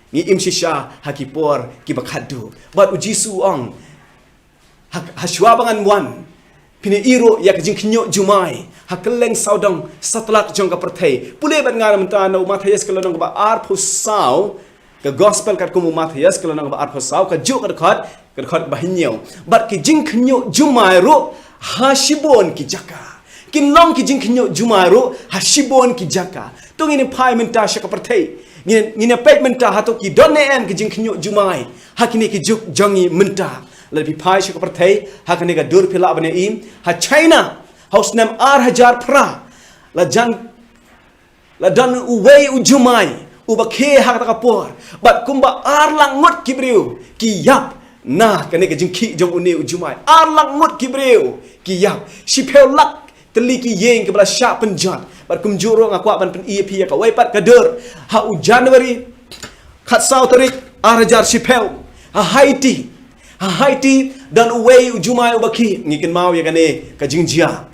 Ngi im shisha ha ki por kiba khadduh. Bad U Jisu u ong, ha, ha shuwa ba ngan wan, phin ïohi ruh ïa ka jingkhynñiuh jumai ha kylleng sawdong satlak jong ka pyrthei. Pule bad nga mynta na u Mathaios ka lynnong kaba arphew saw, ka gospel katkum u Mathaios ka lynnong kaba arphew saw, ka juh ka dkhot, ka dkhot ba hynñiew. Bad ki jingkhynñiuh jumai ruh ha shibun ki jaka. Kin long ki jingkhynñiuh jumai ruh ha shibun ki jaka. To ngin phai mynta sha ka pyrthei. Ngin, ngin peit mynta hato ki don ne em ki jingkhynñiuh jumai ha kine ki juk jong ngi mynta. Lada phi phai sha ka pyrthei, ha kane ka dur phi lah ban ïohi, ha China, ha u snem ar hajar phra, la jan, la don uwei u jumai uba khie ha kata ka por. Bad kumba ar lak ngut ki briew ki ïap na kane ka jingkhih jong une u jumai. Ar lak ngut ki briew ki ïap. Shiphew lak tylli ki ïing kiba la shah pynjot. Bad kumjuh ruh nga kwah ban pyni ïa phi ïa kawei pat ka dur. Ha u January khatsaw tarik ar hajar shiphew, ha Haiti, ha Haiti don uwei u jumai uba khih. Ngi kynmaw ïa kane ka jingjia.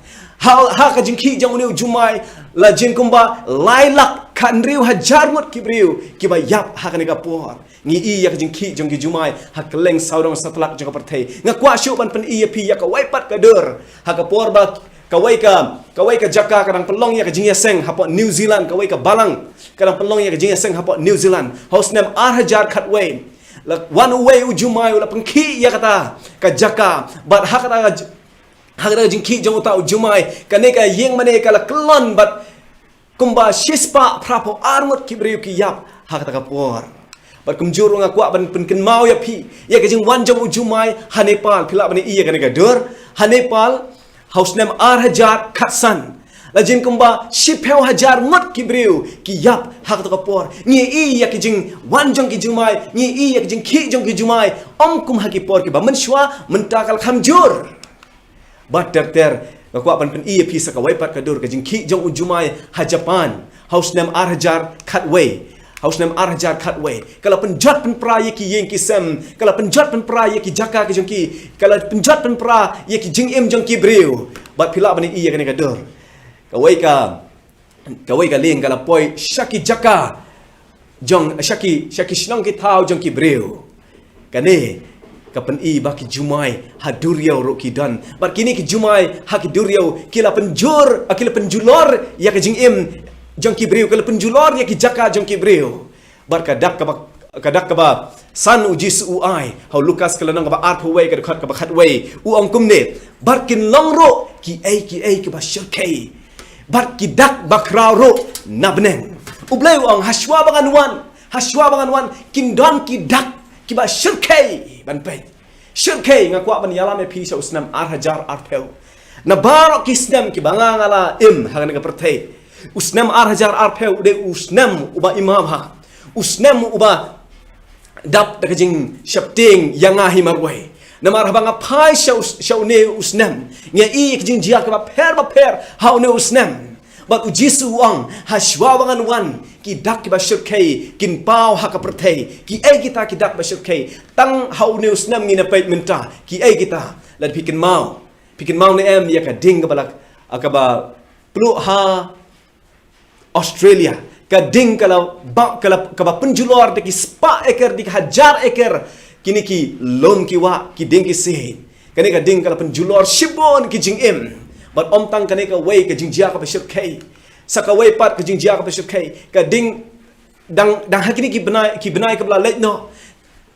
Ha, ha ka jingkhih jong une u jumai la jin kumba lai lak khathynriew hajar ngut ki briew kiba ïap ha kane ka por. Ngi ïohi ïa ka jingkhih jong ki jumai ha kylleng sawdong satlak jong ka pyrthei. Nga kwah shuh ban pyni ïa phi ïa kawei pat ka dur. Ha ka por ba kawei ka, kawei ka jaka ka dang pynlong ïa ka jingïaseng hapoh New Zealand, kawei ka balang ka dang pynlong ïa ka jingïaseng hapoh New Zealand. Ha u snem ar hajar khatwei, la wan uwei u jumai u la pynkhih ïa kata ka jaka. Bad ha kata ka j-, ha kata ka jingkhih jong uta u jumai, kane ka ïing mane ka la kyllon bad kumba shispah phraphew ar ngut ki briew ki ïap ha kata ka por. Bad kumjuh ruh nga kwah ban pynkynmaw ïa phi ïa ka jingwan jong u jumai ha Nepal. Phi lah ban ïohi ïa kane ka dur. Ha Nepal, ha u snem ar hajar khatsan, la jin kumba shiphew hajar ngut ki briew ki ïap ha kata ka por. Ngi ïohi ïa ka jingwan jong ki jumai, ngi ïohi ïa ka jingkhih jong ki jumai. Ym kum ha ki por kiba mynshuwa, mynta ka la kham jur. Bad ter ter, nga kwah ban pyni ïa phi sa kawei pat ka dur, ka jingkhih jong u jumai ha Japan ha u snem ar hajar khatwei. Ha u snem ar hajar khatwei, ka la pynjot pynpra ïa ki ïing ki sem, ka la pynjot pynpra ïa ki jaka ki jong ki, ka la pynjot pynpra ïa ki jingim jong ki briew. Bad phi lah ban ïohi ïa kane ka dur. Kawei ka, kawei ka lieng ka la poi sha ki jaka jong, sha ki, sha ki shnong ki thaw jong ki briew. Kane ka pyni ba ki jumai ha duriaw ruh ki don. Bad kine ki jumai ha ki duriaw ki la pynjur, ah, ki la pynjulor ïa ka jingim jong ki briew, ki la pynjulor ïa ki jaka jong ki briew. Bad ka dak kaba, ka dak kaba san u Jisu u ai ha u Lukas ka lynnong kaba arphew wei ka dkhot kaba khatwei, u ong kumne: Bad kin long ruh kiei kiei kiba shyrkhei, bad ki dak bakhraw ruh na bneng. U Blei u ong, hashwa ba ngan wan, hashwa ba ngan wan, kin don ki dak kiba shyrkhei ban peit. Shyrkhei, nga kwah ban ïalam ïa phi sha u snem ar hajar arphew. Na baroh ki snem kiba nga nga la im ha kane ka pyrthei, u snem ar hajar arphew u dei u snem uba i mawbha, u snem uba dap da ka jingsheptieng ïa nga hi marwei. Namar haba nga phai sha u, sha une u snem, nga ïohi ka jingjia kaba pher ba pher ha une u snem. Bad u Jisu u ong, hashwa ba ngan wan, ki dak kiba shyrkhei kin paw ha ka pyrthei. Kiei kita ki dak ba shyrkhei? Tang ha une u snem ngin ïa peit mynta. Kiei kita? Lada phi kynmaw, phi kynmaw ne em ïa ka ding kaba la, kaba pynlut ha Australia. Ka ding ka la ba, ka la, kaba pynjulor da ki spah eker, da ki hajar eker kine ki lum ki wah, ki dieng ki siej. Kane ka ding ka la pynjulor shibun ki jingim. Bad ym tang kane, kawei ka jingjia kaba shyrkhei, sa kawei pat ka jingjia kaba shyrkhei, ka ding dang, dang ha kine ki bnai, ki bnai kaba la leit noh,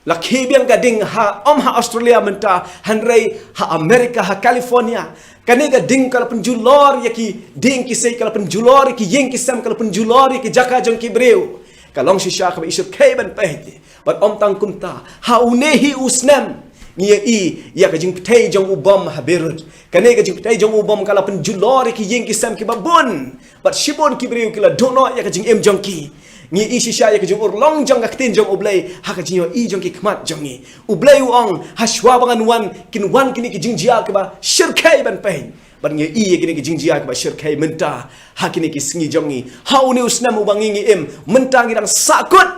la khie biang ka ding ha, ym ha Australia mynta, hynrei ha America, ha California. Kane ka ding ka la pynjulor ïa ki dieng ki siej, ka la pynjulor ïa ki ïing ki sem, ka la pynjulor ïa ki jaka jong ki briew. Ka long shisha kaba i shyrkhei ban peit. Bad ym tang kumta, ha une hi u snem ngi ïohi ïa ka jingpyrthei jong u bom ha Beirut. Kane ka jingpyrthei jong u bom ka la pynjulor ïa ki ïing ki sem kiba bun. Bad shibun ki briew ki la duh noh ïa ka jingim jong ki. Ngi ïohi shisha ïa ka jingurlong jong ka ktien jong U Blei ha ka jingïohi jong ki khmat jong ngi. U Blei u ong, hashwa ba ngan wan, kin wan kine ki jingjia kiba shyrkhei ban peit. Bad ngi ïohi ïa kine ki jingjia kiba shyrkhei mynta ha kine ki sngi jong ngi. Ha une u snem uba ngi, ngi im mynta, ngi dang sahkut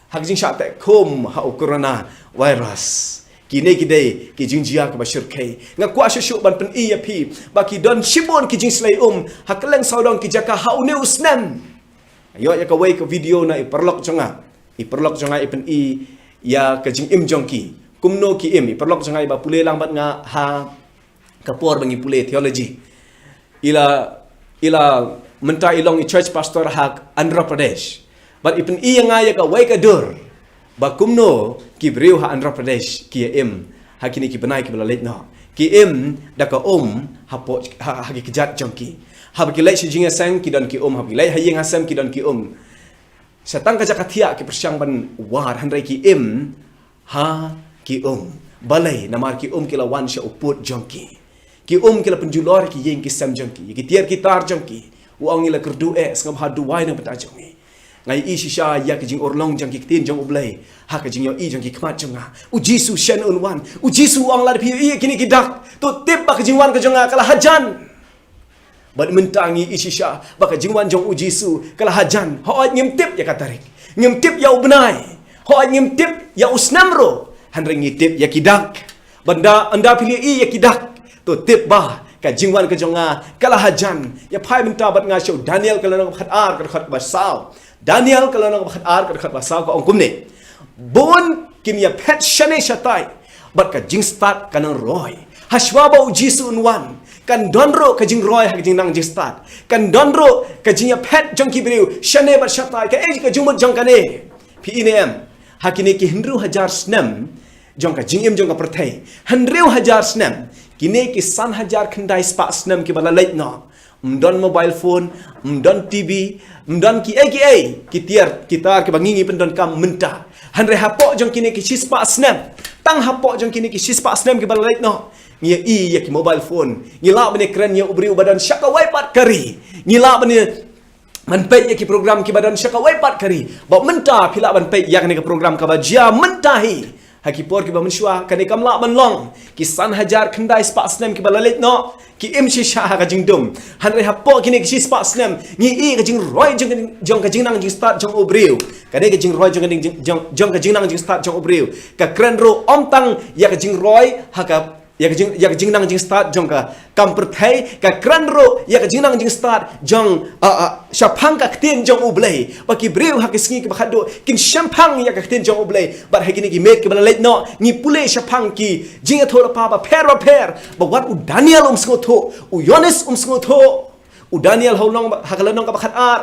ha ka jingshah teh khum ha u corona virus. Kine ki dei ki jingjia kiba shyrkhei. Nga kwah shuh shuh ban pyni ïa phi ba ki don shibun ki jingshlei um ha kylleng sawdong ki jaka ha une u snem. Ïoh ïa kawei ka video na i paralok jong nga. I paralok jong nga i pyni ïa ka jingim jong ki, kumno ki im. I paralok jong nga iba pule lang bad nga ha ka por ba ngi pule theology, i la, i la mynta i long i church pastor ha Andhra Pradesh. Bad i pyni ïa nga ïa kawei ka dur ba kumno ki briew ha Andhra Pradesh ki ïa im ha kine ki bnai kiba la leit noh. Ki im da ka um hapoh, ha, ha ki kjat jong ki. Haba ki leit sha jingïaseng ki don ki um, haba ki leit ha ïing ha sem ki don ki um. Sa tang ka jaka thiah ki pyrshang ban wad, hynrei ki im ha ki um. Balei? Namar ki um ki la wan sha u pud jong ki. Ki um ki la pynjulor ïa ki ïing ki sem jong ki, ïa ki tiar ki tar jong ki. U ong, ngi la kyrduh eh, sngewbha duwai na ka bynta jong ngi. Nga ïohi shisha ïa ka jingurlong jong ki ktien jong U Blei ha ka jingïohi jong ki khmat jong nga. U Jisu shen un wan. U Jisu u ong, lada phi ïohi ïa kine ki dak, to tip ba ka jingwan ka jong nga ka la hajan. Bad mynta ngi ïohi shisha ba ka jingwan jong U Jisu ka la hajan. Hooid ngim tip ïa ka tarik, ngim tip ïa u bnai, hooid ngim tip ïa u snem ruh, hynrei ngi tip ïa ki dak. Bad ynda, ynda phi ïohi ïa ki dak, to tip ba ka jingwan ka jong nga ka la hajan. Ïa phai mynta bad nga sha u Daniel ka lynnong kaba khatar ka dkhot kaba saw. Daniel ka lynnong kaba khatar ka dkhot kaba saw ka ong kumne: Bun kin ïa phet shane shatai, bad ka jingstad kan nang roi. Hashwa ba U Jisu un wan, kan don ruh ka jingroi ha ka jingnang jingstad. Kan don ruh ka jingïaphet jong ki briew shane bad shatai. Kaei ka jingmut jong kane? Phi i ne em, ha kine ki hynriew hajar snem jong ka jingim jong ka pyrthei, hynriew hajar snem, kine ki san hajar khyndai spah snem kiba la leit noh, ym don mobile phone, ym don T V, ym don kiei kiei, ki tiar ki tar kiba ngi ngi pyndonkam mynta. Hynrei hapoh jong kine ki shispah snem, tang hapoh jong kine ki shispah snem kiba la leit noh, ngi ïohi ïa ki mobile phone. Ngi lah ban ïakren ïa u briew ba don sha kawei pat ka ri. Ngi lah ban ïa, ban peit ïa ki program kiba don sha kawei pat ka ri. Bad mynta phi lah ban peit ïa kane ka program kaba jia mynta hi Ha ki por kiba mynshuwa kane kam lah ban long. Ki san hajar khyndai spah snem kiba la leit noh ki im shisha ha ka jingdum. Hynrei hapoh kine ki shi spah snem ngi i ka jingroi jong ka jing, jong ka jingnang jingstad jong u briew. Kane ka jingroi jong ka jing, jong, jong ka jingnang jingstad jong u briew ka kren ruh ym tang ïa ka jingroi ha ka ïa ka jing, ïa ka jingnang jingstad jong ka kam pyrthei, ka kren ruh ïa ka jingnang jingstad jong, ah, ah, shaphang ka ktien jong U Blei. Ba ki briew ha ki sngi kiba khadduh kin shemphang ïa ka ktien jong U Blei. Bad ha kine ki miet kiba la leit noh ngi pule shaphang ki jingïathuhlypa bapher bapher ba wat u Daniel um sngewthuh, u Ïoannis um sngewthuh. U Daniel ha u lynnong ba, ha ka lynnong kaba khatar,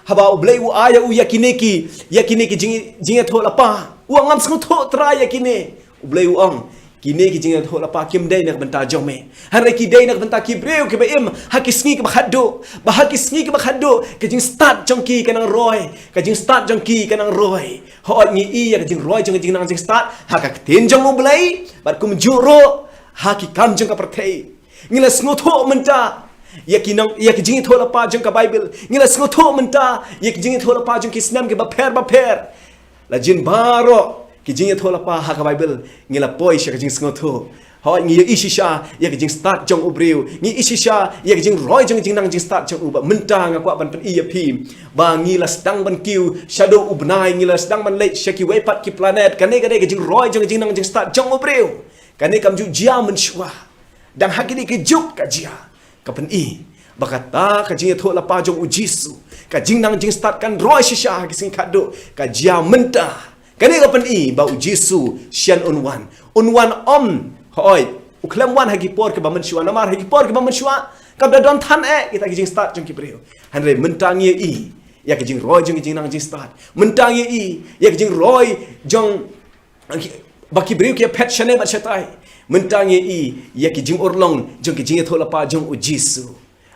haba U Blei u ai ïa u ïa kine ki, ïa kine ki jing, jingïathuhlypa, u ong ngam sngewthuh Trai ïa kine. U Blei u ong kine ki jingïathuhlypa kim dei na ka bynta jong me. Hynrei ki dei na ka bynta ki briew kiba im ha ki sngi kiba khadduh. Ba ha ki sngi kiba khadduh ka jingstad jong ki ka nang roi, ka jingstad jong ki ka nang roi. Hooid ngi i ïa ka jingroi jong ka jingnang jingstad ha ka ktien jong U Blei bad kumjuh ruh ha ki kam jong ka pyrthei. Ngi la sngewthuh mynta ïa ki nang, ïa ki jingïathuhlypa jong ka Baibl. Ngi la sngewthuh mynta ïa ki jingïathuhlypa jong ki snem kiba pher bapher. La jin baroh ki jingïathuhlypa ha ka Baibl ngi la poi sha ka jingsngewthuh. Hooid ngi ïa i shisha ïa ka jingstad jong u briew, ngi i shisha ïa ka jingroi jong ka jingnang jingstad jong u. Bad mynta nga kwah ban pyni ïa phi ba ngi la sdang ban kiew shaduh u bnai, ngi la sdang ban leit sha kiwei pat ki planet. Kane ka dei ka jingroi jong ka jingnang jingstad jong u briew. Kane kam ju jia mynshuwa. Dang ha kine ki juk ka jia. Ka pyni ba kata ka jingïathuhlypa jong U Jisu, ka jingnang jingstad kan roi shisha ha ki sngi khadduh, ka jia mynta. Kane ka pyni ba U Jisu shen un wan. Un wan ym, hooid, u khlem wan ha ki por kiba mynshuwa, namar ha ki por kiba mynshuwa kam da don than eh kita ki jingstad jong ki briew. Hynrei mynta ngi i ïa ka jingroi jong ka jingnang jingstad. Mynta ngi i ïa ka jingroi jong ba ki briew ki phet shane bad shatai. Mynta ngi i ïa ki jingurlong jong ki jingïathuhlypa jong U Jisu.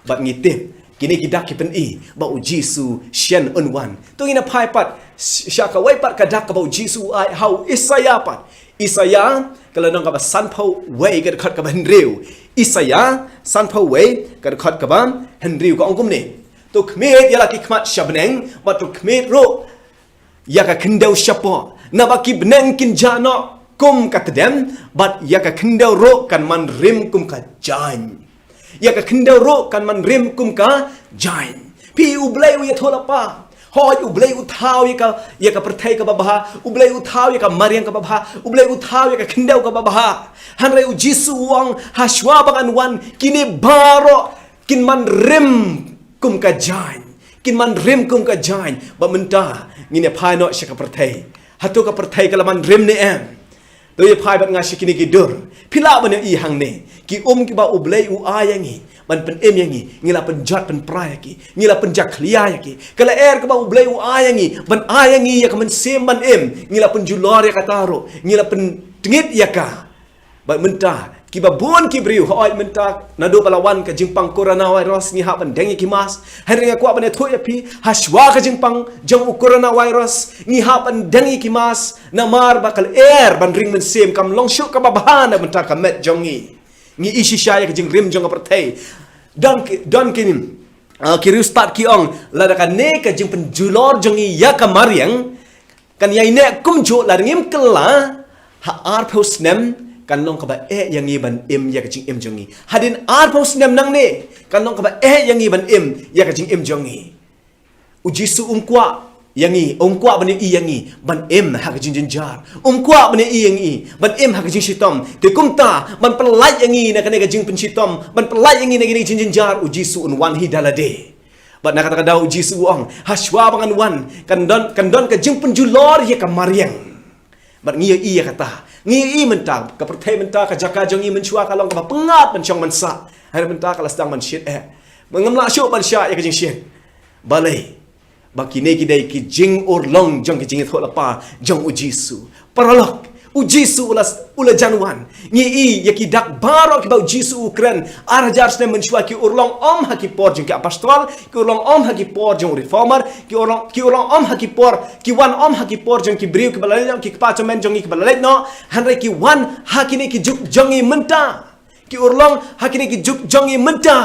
Bad ngi tip kine ki dak ki pyni ba U Jisu shen un wan. To ngin ïa phai pat sha kawei pat ka dak kaba U Jisu u ai ha u Isaïah pat. Isaïah ka lynnong kaba sanphew wei ka dkhot kaba hynriew. Isaïah sanphew wei ka dkhot kaba hynriew ka ong kumne. To khmied ïa la ki khmat sha bneng bad to khmied ruh ïa ka khyndew shapoh, naba ki bneng kin jah noh kum ka tdem, bad ïa ka khyndew ruh kan man rim kum ka jaiñ. Ïa ka khyndew ruh kan man rim kum ka jaiñ. Phi, U Blei u ïathuhlypa. Hooid, U Blei u thaw ïa ka, ïa ka pyrthei kaba bha, U Blei u thaw ïa ka mariang kaba bha, U Blei u thaw ïa ka khyndew kaba bha. Hynrei U Jisu u ong, ha shuwa ba ngan wan, kine baroh kin man rim kum ka jaiñ. Kin man rim kum ka jaiñ. Bad mynta ngin ïa phai noh sha ka pyrthei. Hato ka pyrthei ka la man rim ne em? To ïa phai bad nga sha kine ki dur. Phi lah ban ïa i hangne ki um kiba U Blei u ai ïa ngi ban pynim ïa ngi. Ngi la pynjot pynpra ïa ki, ngi la pynjakhlia ïa ki. Ka lyer kaba U Blei u ai ïa ngi ban ai ïa ngi ïa ka mynsiem ban im, ngi la pynjulor ïa kata ruh, ngi la pyntngit ïa ka. Bad mynta kiba bun ki briew, hooid mynta naduh ba la wan ka jingpang coronavirus ngi hap ban deng ïa ki mask. Hynrei nga kwah ban ïathuh ïa phi, ha shuwa ka jingpang jong u coronavirus ngi hap ban deng ïa ki mask. Namar ba ka lyer ban ring mynsiem kam long shuh kaba bha na bynta ka met jong ngi. Ngi i shisha ïa ka jingrim jong ka pyrthei. Don ki, don ki, ah, ki riewstad ki ong, lada kane ka jingpynjulor jong ngi ïa ka mariang kan ïai neh kumjuh, lada ngim kylla, ha arphew snem kan long kaba eh ïa ngi ban im ïa ka jingim jong ngi. Hadien arphew snem nangne kan long kaba eh ïa ngi ban im ïa ka jingim jong ngi. U Jisu um kwah ïa ngi, um kwah ban ïa i ïa ngi ban im ha ka jingjynjar. Um kwah ban ïa i ïa ngi ban im ha ka jingshitom. Te kumta ban pyllait ïa ngi na kane ka jingpynshitom, ban pyllait ïa ngi na kane ka jingjynjar, U Jisu un wan hi da lade. Bad na kata ka daw U Jisu u ong, ha shuwa ba ngan wan kan don, kan don ka jingpynjulor ïa ka mariang. Bad ngi ïa i ïa kata. Ngi ïa i mynta ka pyrthei mynta, ka jaka jong ngi mynshuwa ka long kaba pyngngad ban shong ban sah. Hynrei mynta ka la sdang ban shit eh. Ba ngam lah shuh ban shah ïa ka jingshit. Balei? Ba kine ki dei ki jingurlong jong ki jingïathuhlypa jong U Jisu. Paralok, U Jisu u la, u la jan wan. Ngi i ïa ki dak baroh kiba U Jisu u kren ar hajar snem mynshuwa, ki urlong ym ha ki por jong ki apostol, ki urlong ym ha ki por jong u reformer, ki urlong, ki urlong ym ha ki por, ki wan ym ha ki por jong ki briew kiba la leit noh, ki kpa jong men jong ngi kiba la leit noh, hynrei ki wan ha kine ki juk jong ngi mynta. Ki urlong ha kine ki juk jong ngi mynta.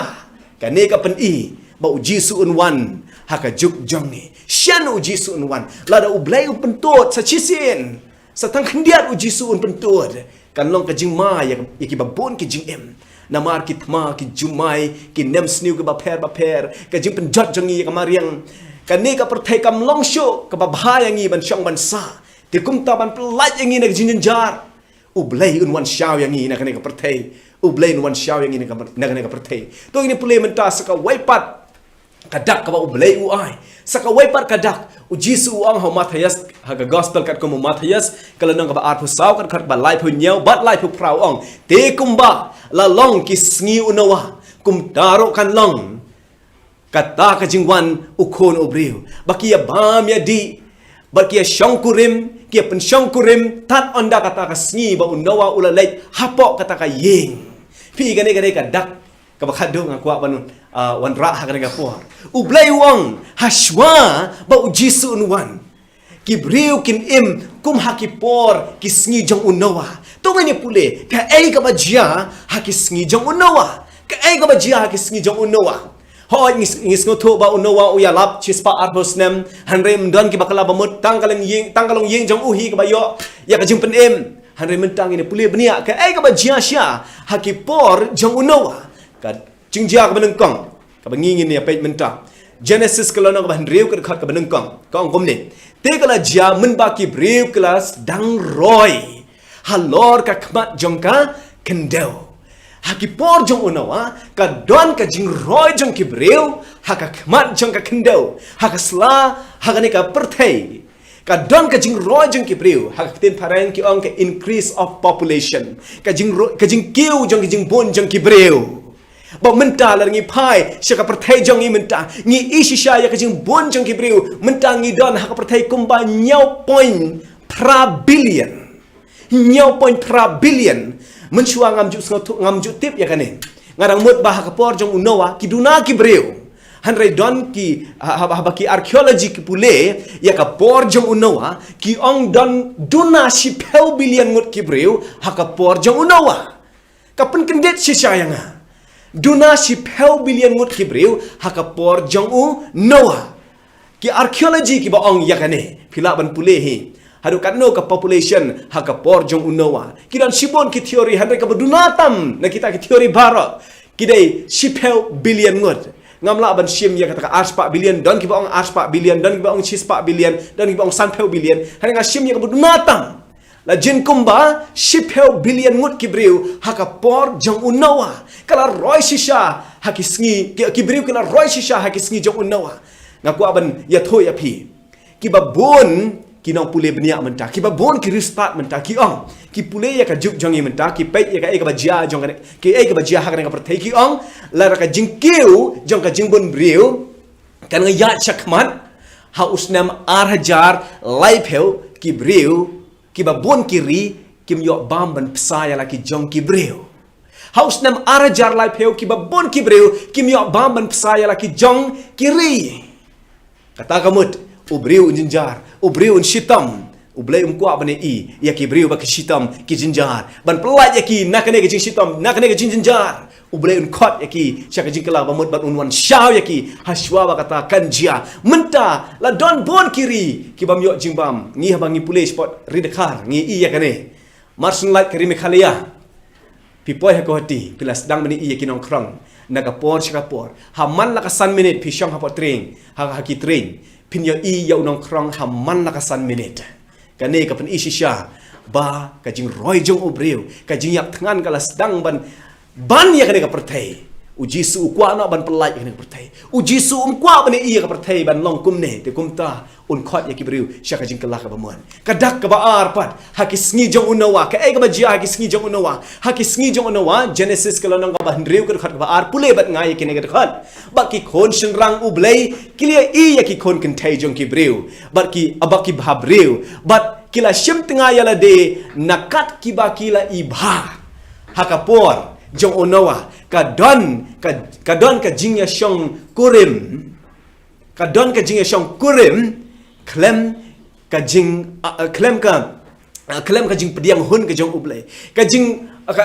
Kane ka pyni ba U Jisu un wan ha ka juk jong ngi. Shen U Jisu un wan? Lada U Blei u pyntud sa shisien, Sa tang khyndiat u Jisu un pyntud, kan long ka jingma ïa, ïa kiba bun ki jingim. Namar ki thma, ki jumai, ki nemsniew kiba pher bapher, ka jingpynjot jong ngi ïa ka mariang. Kane ka pyrthei kam long shuh kaba bha ïa ngi ban shong ban sah. Te kumta ban pyllait ïa ngi na ka jingjynjar, U Blei un wan shaw ïa ngi na kane ka pyrthei. U Blei un wan shaw ïa ngi na ka, na kane ka pyrthei. To ngin ïa pule mynta sa kawei pat ka dak kaba U Blei u ai. Sa kawei pat ka dak, u Jisu u ong ha u Mathaios, ha ka gospel katkum u Mathaios, ka lynnong kaba arphew saw, ka dkhot kaba laiphew hynñiew bad laiphew phra, u ong: Te kumba la long ki sngi u Noah, kumta ruh kan long kata ka jingwan u Khun u briew. Ba ki ïa bam ïa dih, ba ki ïa shongkurim, ki ïa pynshongkurim tad ynda kata ka sngi ba u Noah u la leit hapoh kata ka ïing. Phi, kane, kane ka dak kaba khadduh nga kwah ban, ah, wanrah ha kane ka por. U Blei u ong, hashwa ba u Jisu un wan, ki briew kin im kum ha ki por ki sngi jong u Noah. To ngin ïa pule, kaei kaba jia ha ki sngi jong u Noah? Kaei kaba jia ha ki sngi jong u Noah? Hooid, ngi, ngi sngewthuh ba u Noah u ïalap shispah arphew snem, hynrei ym don kiba kylla ba mut, tang ka long ïing, tang ka long ïing jong u hi kaba ïoh ïa ka jingpynim. Hynrei mynta ngin ïa pule bniah kaei kaba jia shisha ha ki por jong u Noah. Ka jingjia kaba nyngkong kaba ngi ngin ïa peit mynta, Genesis ka lynnong kaba hynriew, ka dkhot kaba nyngkong, ka ong kumne: Te ka la jia mynba ki briew ki la sdang roi halor ka khmat jong ka khyndew. Ha ki por jong u Noah ka don ka jingroi jong ki briew ha ka khmat jong ka khyndew, ha ka sla, ha kane ka pyrthei. Ka don ka jingroi jong ki briew, ha ka ktien phareng ki ong ka increase of population. Ka jingro-, ka jingkiew jong, ka jingbun jong ki briew. Ba mynta lada ngi phai sha ka pyrthei jong ngi mynta, ngi ïohi shisha ïa ka jingbun jong ki briew. Mynta ngi don ha ka pyrthei kumba hynñiew point phra billion. Hynñiew point phra billion. Mynshuwa ngam ju sngewthuh, ngam ju tip ïa kane. Nga dang mut ba ha ka por jong u Noah ki duna ki briew. Hynrei don ki, ha, ha, haba ki archaeology ki pule ïa ka por jong u Noah, ki ong don duna shiphew billion ngut ki briew ha ka por jong u Noah. Ka pynkyndit shisha ïa nga. Duna shiphew billion ngut ki briew ha ka por jong u Noah. Ki archaeology kiba ong ïa kane, phi lah ban pule hi. Haduh katno ka population ha ka por jong u Noah? Ki don shibun ki theory, hynrei kaba duna tam na kita ki theory baroh ki dei shiphew billion ngut. Ngam lah ban shim ïa kata ka arspah billion, don kiba ong arspah billion, don kiba ong shispah billion, don kiba ong sanphew billion. Hynrei nga shim ïa kaba duna tam. La jin kumba shiphew billion ngut ki briew ha ka por jong u Noah. Ka la roi shisha ha ki sngi, ki, ki briew ki la roi shisha ha ki sngi jong u Noah. Nga kwah ban ïathuh ïa phi. Kiba bun ki nongpule bniah mynta, kiba bun ki riewstad mynta, ki ong, ki pule ïa ka juk jong ngi mynta, ki peit ïa kaei kaba jia jong kane, kaei kaba jia ha kane ka pyrthei, ki ong, lada ka jingkiew jong ka jingbun briew kan ïaid shakhmat, ha u snem ar hajar laiphew ki briew kiba bun ki ri kim ïoh bam ban bsa ïa la ki jong ki briew. Ha u snem ar hajar laiphew kiba bun ki briew kim ïoh bam ban bsa ïa la ki jong ki ri. Kata ka mut, u briew un jynjar, u briew un shitom. U Blei um kwah ban ïohi ïa ki briew ba ki shitom, ki jynjar, ban pyllait ïa ki na kane ka jingshitom, na kane ka jingjynjar. U Blei un khot ïa ki sha ka jingkylla ba mut, bad un wan shaw ïa ki hashwa ba kata kan jia. Mynta la don bun ki ri ki bym ïoh jingbam. Ngi haba ngi pule spot ri Dkhar, ngi ïohi ïa kane. Mar shen lait ka ri Meghalaya, phi poi ha Guwahati, phi la sdang ban ïohi ïa ki nongkhrong na ka por sha ka por. Ha man la ka san minit phi shong hapoh train, ha, ha ki train, phin ïohi ïa u nongkhrong ha man la ka san minit. Kane ka pyni shisha ba ka jingroi jong u briew, ka jingïap thngan ka la sdang ban ban ïa kane ka pyrthei. U Jisu u kwah noh ban pyllait ïa kane ka pyrthei. U Jisu um kwah ban ïohi ïa ka pyrthei ban long kumne, te kumta un khot ïa ki briew sha ka jingkylla kaba mon. Ka dak kaba ar pat, ha ki sngi jong u Noah, kaei kaba jia ha ki sngi jong u Noah? Ha ki sngi jong u Noah, Genesis ka lynnong kaba hynriew, ka dkhot kaba ar, pule bad nga ïa kine ki dkhot. Bad ki khun shynrang U Blei ki la ïohi ïa ki khun kynthei jong ki briew, bad ki, bad ki bhabriew, bad ki la shim tnga ïa lade na kat kiba ki la ibha. Ha ka por jong u Noah ka don ka, ka don ka jingïashongkurim, ka don ka jingïashongkurim khlem ka jing, ah, ah, khlem ka, ah, khlem ka jingpdiang hun ka jong U Blei. Ka jing, ah, ka,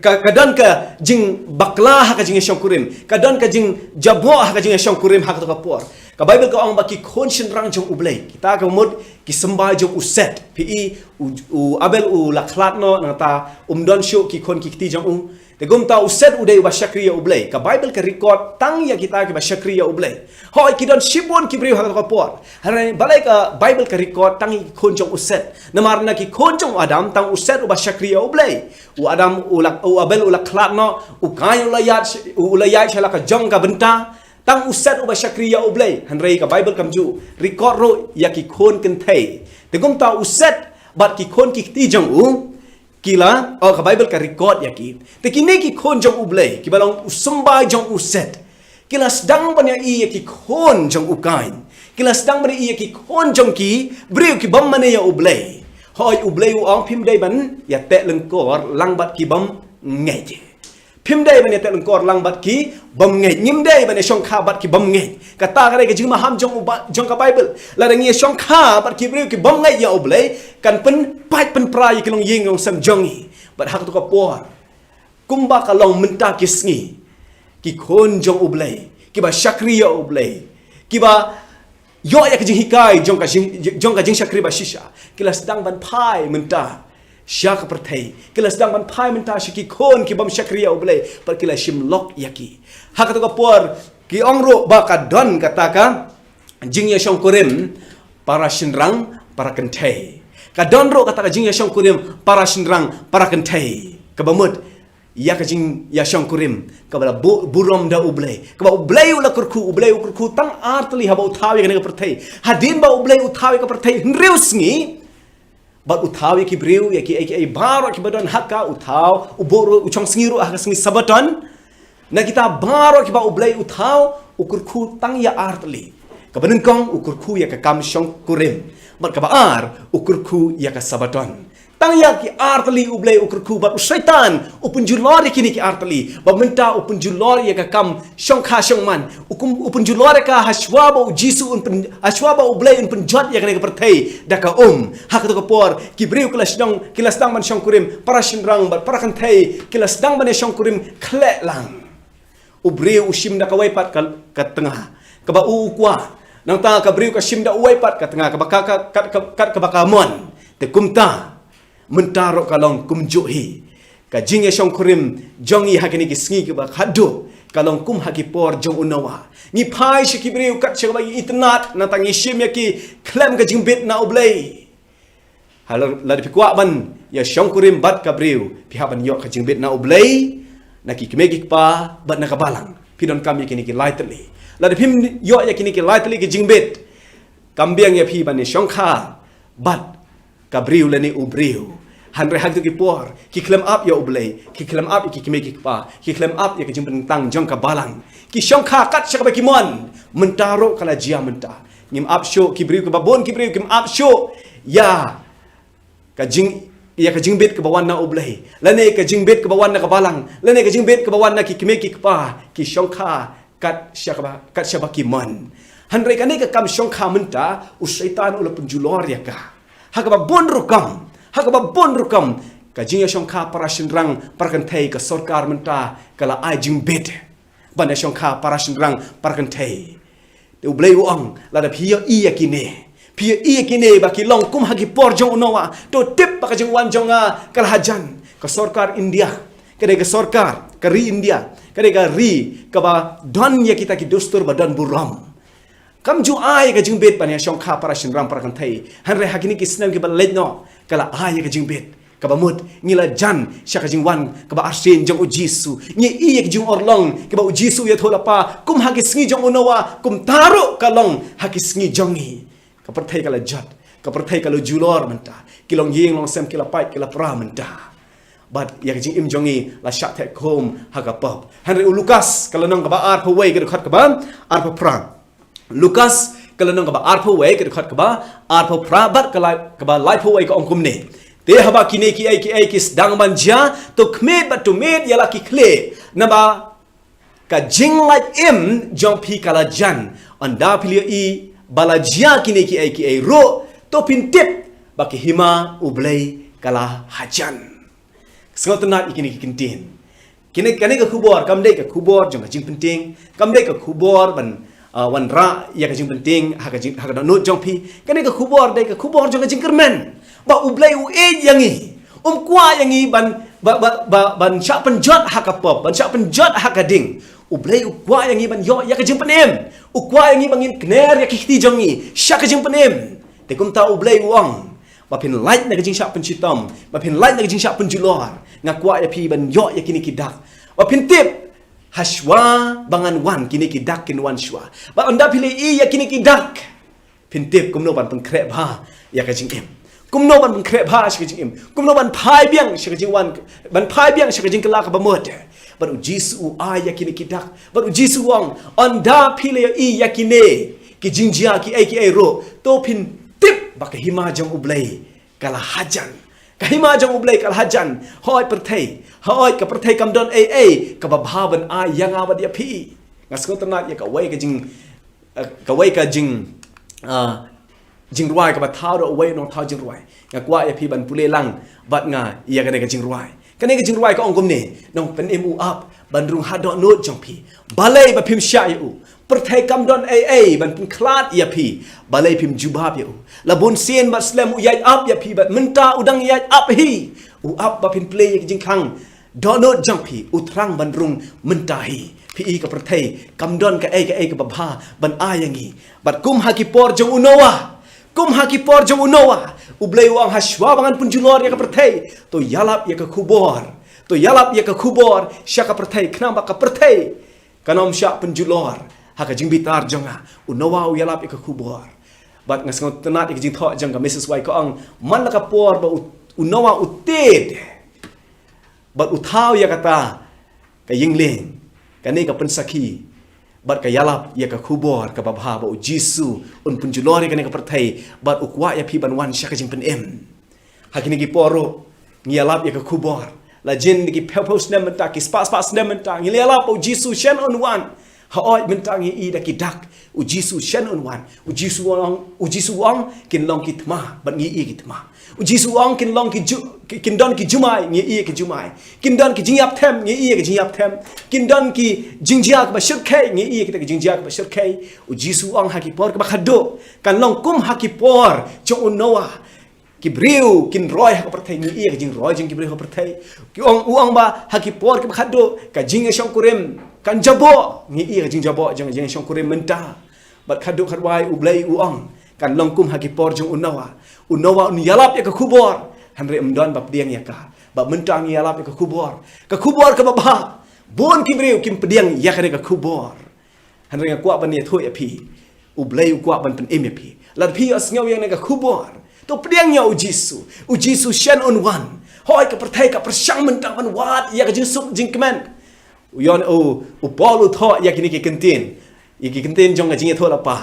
ka, ka don ka jingbakla ha ka jingïashongkurim, ka don ka jingjaboh ha ka jingïashongkurim ha kato ka por. Ka Baibl ka ong ba ki khun shynrang jong U Blei, kita ka mut ki symbai jong u Set. Phi i, u, u Abel u la khlad noh, nangta um don shuh ki khun ki kti jong u. Te kumta u Set u dei uba shakri ïa U Blei. Ka Baibl ka record tang ïa kita kiba shakri ïa U Blei. Hooid, ki don shibun ki briew ha kato ka por. Hynrei balei ka Baibl ka record tang ïa ki khun jong u Set? Namar na ki khun jong u Adam, tang u Set uba shakri ïa U Blei. U Adam u la, u Abel u la khlad noh, u Kain u la ïaid, u la ïaid sha la ka jong ka bynta. Tang u Set uba shakri ïa U Blei. Hynrei ka Baibl kam ju record ruh ïa ki khun kynthei. Te kumta u Set bad ki khun ki kti jong u, ki la, oh, ka Baibl ka record ïa ki. Te kine ki khun jong U Blei, kiba long u symbai jong u Set, ki la sdang ban ïa i ïa ki khun jong u Kain. Ki la sdang ban ïa i ïa ki khun jong ki briew ki bym mane ïa U Blei. Hooid, U Blei u ong phim dei ban ïa teh lyngkor lang bad ki bym ngeit. Phim dei ban ïa teh lyngkor lang bad ki bym ngeit. Ngim dei ban ïa shongkha bad ki bym ngeit. Kata ka dei ka jingmaham jong u ba, jong ka Baibl. Lada ngi ïa shongkha bad ki briew ki bym ngeit ïa U Blei, kan pynpait pynpra ïa ki longïing longsem jong ngi. Bad ha kato ka por, kumba ka long mynta ki sngi, ki khun jong U Blei, kiba shakri ïa U Blei, kiba ïoh ïa ka jinghikai jong ka jing, jong ka jingshakri ba shisha, ki la sdang ban phai mynta sha ka pyrthei. Ki la sdang ban phai mynta sha ki khun ki bym shakri ïa U Blei, bad ki la shim lok ïa ki. Ha kato ka por, ki ong ruh ba ka don kata ka jingïashongkurim para shynrang para kynthei. Ka don ruh kata ka jingïashongkurim para shynrang para kynthei. Kaba mut ïa ka jingïashongkurim kaba la bu-, burom da U Blei. Kaba U Blei u la kyrkhu, U Blei u kyrkhu tang ar tylli haba u thaw ïa kane ka pyrthei. Hadien ba U Blei u thaw ïa ka pyrthei hynriew sngi, bad u thaw ïa ki briew, ïa kiei kiei baroh kiba don ha ka, u thaw, u buh ruh, u shong sngi ruh ha ka sngi Sabaton. Na kita baroh kiba U Blei u thaw, u kyrkhu tang ïa ar tylli. Kaba nyngkong u kyrkhu ïa ka kam shongkurim. Bad kaba ar u kyrkhu ïa ka Sabaton. Tang ïa ki ar tylli U Blei u kyrkhu, bad u Soitan u pynjulor ïa kine ki ar tylli. Bad mynta u pynjulor ïa ka kam shongkha shongman. U kum, u pynjulor ïa ka hashwa ba U Jisu un pyn, hashwa ba U Blei un pynjot ïa kane ka pyrthei da ka um. Ha kato ka por, ki briew ki la sdang, ki la sdang ban shongkurim, para shynrang bad para kynthei ki la sdang ban ïa shongkurim khleh lang. U briew u shim da kawei pat ka, ka tnga kaba u u kwah. Nangta ka briew ka shim da uwei pat ka tnga kaba ka, ka, ka, ka, ka, kaba ka mon. Te kumta, mynta ruh ka long kumjuh hi. Ka jingïashongkurim jong ngi ha kine ki sngi kiba khatduh ka long kum ha ki por jong u Noah. Ngi phai sha ki briew kat sha kaba ngi itynnad, nangta ngi shim ïa ki khlem ka jingbit na U Blei. Ha la, lada phi kwah ban ïashongkurim bad ka briew, phi hap ban ïoh ka jingbit na U Blei, na ki kmie ki kpa bad na ka balang. Phi donkam ïa kine ki lai tylli. Lada phim ïoh ïa kine ki lai tylli ki jingbit, kam biang ïa phi ban ïashongkha bad ka briew lane u briew. Hynrei ha kito ki por, ki khlem ap ïa U Blei, ki khlem ap ïa ki kmie ki kpa, ki khlem ap ïa ka jingpynkyntang jong ka balang. Ki shongkha kat sha kaba ki mon, mynta ruh ka la jia mynta. Ngim ap shuh, ki briew kiba bun ki briew kim ap shuh ïa ka jing, ïa ka jingbit kaba wan na U Blei, lane ka jingbit kaba wan na ka balang, lane ka jingbit kaba wan na ki kmie ki kpa, ki shongkha kat sha kaba, kat sha ba ki mon. Hynrei kane ka kam shongkha mynta, u Soitan u la pynjulor ïa ka ha kaba bun rukom, ha kaba bun rukom. Ka jingïashongkha para shynrang para kynthei, ka sorkar mynta ka la ai jingbit ban ïashongkha para shynrang para kynthei. Te U Blei u ong, lada phi ïohi ïa kine, phi ïohi ïa kine ba ki long kum ha ki por jong u Noah, to tip ba ka jingwan jong nga ka la hajan. Ka sorkar India ka dei ka sorkar, ka ri India ka dei ka ri kaba don ïa kita ki dustur ba don burom. Kam ju ai ka jingbit ban ïashongkha para shynrang para kynthei. Hynrei ha kine ki snem kiba la leit noh, ka la ai ka jingbit. Kaba mut, ngi la jan sha ka jingwan kaba arsien jong U Jisu. Ngi ïohi ïa ka jingurlong kaba U Jisu u ïathuh lypa, kum ha ki sngi jong u Noah, kumta ruh ka long ha ki sngi jong ngi. Ka pyrthei ka la jot, ka pyrthei ka la julor mynta. Ki longïing longsem ki la pait, ki la pra mynta. Bad ïa ka jingim jong ngi la shah theh khum ha ka pop. Hynrei u Lukas ka lynnong kaba arphew wei, ka dkhot kaba arphew phra. Lukas ka lynnong kaba arphew wei, ka dkhot kaba arphew phra bad ka lai, kaba laiphew wei, ka ong kumne: Te haba kine kiei kiei ki sdang ban jia, to khmied bad to mied ïa la ki khlieh, naba ka jinglait im jong phi ka la jan. Ynda phi la ïohi ba la jia kine kiei kiei ruh, to phin tip ba ka hima U Blei ka la hajan. Sngewtynnad ïa kine ki kyntien. Kine, kane ka khubor kam dei ka khubor jong ka jingpyntieng, kam dei ka khubor ban, uh, wanrah ïa ka jingpyntieng ha ka jing, ha ka dohnud jong phi. Kane ka khubor dei ka khubor jong ka jingkyrmen. Ba U Blei u ïeit ïa ngi. Um kwah ïa ngi ban, ba, ba, ba, ban shah pynjot ha ka pop, ban shah pynjot ha ka ding. U Blei u kwah ïa ngi ban ïoh ïa ka jingpynim. U kwah ïa ngi ba ngin kner ïa ki kti jong ngi sha ka jingpynim. Te kumta U Blei u ong, ba phin lait na ka jingshah pynshitom, ba phin lait na ka jingshah pynjulor, nga kwah ïa phi ban ïoh ïa kine ki dak. Ba phin tip, hashwa ba ngan wan, kine ki dak kin wan shwa. Ba ynda phi la ïohi ïa kine ki dak, phin tip kumno ban pynkhreh bha ïa ka jingim. Kumno ban pynkhreh bha sha ka jingim. Kumno ban phai biang sha ka jingwan, ban phai biang sha ka jingkylla kaba mut. Bad U Jisu u ai ïa kine ki dak. Bad U Jisu u ong, ynda phi la ïohi ïa kine ki jingjia kiei kiei ruh, to phin tip ba ka hima jong U Blei ka la hajan. Ka hima jong U Blei ka la hajan. Hooid pyrthei, hooid ka pyrthei kam don ei ei kaba bha ban ai ïa nga bad ïa phi. Nga sngewtynnat ïa kawei ka jing, eh, kawei ka jing, ah, jingrwai kaba thaw da uwei u nongthaw jingrwai. Nga kwah ïa phi ban pule lang bad nga ïa kane ka jingrwai. Kane ka jingrwai ka ong kumne, nongpynim u ap ban rung ha dohnud jong phi. Balei ba phim shah ïa u? Pyrthei kam don ei ei ban pynkhlad ïa phi. Balei phim jubab ïa u? La bun sien bad slem u ïaid ap ïa phi, bad mynta u dang ïaid ap hi. U ap ba phin plie ïa ka jingkhang dohnud jong phi, u thrang ban rung mynta hi. Phi i ka pyrthei kam don kaei kaei kaba bha ban ai ïa ngi. Bad kum ha ki por jong u Noah, kum ha ki por jong u Noah, U Blei u ong, hashwa ba ngan pynjulor ïa ka pyrthei, to ïalap ïa ka khubor. To ïalap ïa ka khubor sha ka pyrthei, khnang ba ka pyrthei kan ym shah pynjulor ha ka jingbitar jong nga. U Noah u ïalap ïa ka khubor. Bad nga sngewtynnat ïa ka jingthoh jong ka Missus White, ka ong, man la ka por ba u, u Noah u tied bad u thaw ïa kata ka ïing lieng, kane ka pynsakhi, bad ka ïalap ïa ka khubor kaba bha ba U Jisu un pynjulor ïa kane ka pyrthei, bad u kwah ïa phi ban wan sha ka jingpynim. Ha kine ki por ruh ngi ïalap ïa ka khubor. La jin da ki phew phew snem mynta, ki spah spah snem mynta, ngi la ïalap ba U Jisu shen un wan. Hooid mynta ngi i da ki dak, U Jisu shen un wan. U Jisu u ong, U Jisu u ong, kin long ki thma, bad ngi i ki thma. U Jisu u ong, kin long ki ju-, ki, kin don ki jumai, ngi i ki jumai. Kin don ki jingïap them, ngi i ki jingïap them. Kin don ki jingjia kaba shyrkhei, ngi i kita ki jingjia kaba shyrkhei. U Jisu u ong ha ki por kaba khadduh, kan long kum ha ki por jong u Noah. Ki briew kin roi ha ka pyrthei, ngi i ka jingroi jong ki briew ha ka pyrthei. Ki ong, u ong ba ha ki por kiba khadduh ka jingïashongkurim kan jaboh, ngi i ka jingjaboh jong ka jingïashongkurim mynta. Bad khadduh khadwai U Blei u ong, kan long kum ha ki por jong u Noah. U Noah un ïalap ïa ka khubor, hynrei ym don ba pdiang ïa ka. Bad mynta ngi ïalap ïa ka khubor, ka khubor kaba bha. Bun ki briew kim pdiang ïa kane ka khubor. Hynrei nga kwah ban ïathuh ïa phi, U Blei u kwah ban pynim ïa phi. Lada phi ïohsngew ïa kane ka khubor, to pdiang ïa U Jisu. U Jisu shen un wan. Hooid ka pyrthei ka pyrshang mynta ban wad ïa ka jingsuk jingkmen. U Ïoan, u, u Paul u thoh ïa kine ki kyntien, ïa ki kyntien jong ka jingïathuhlypa.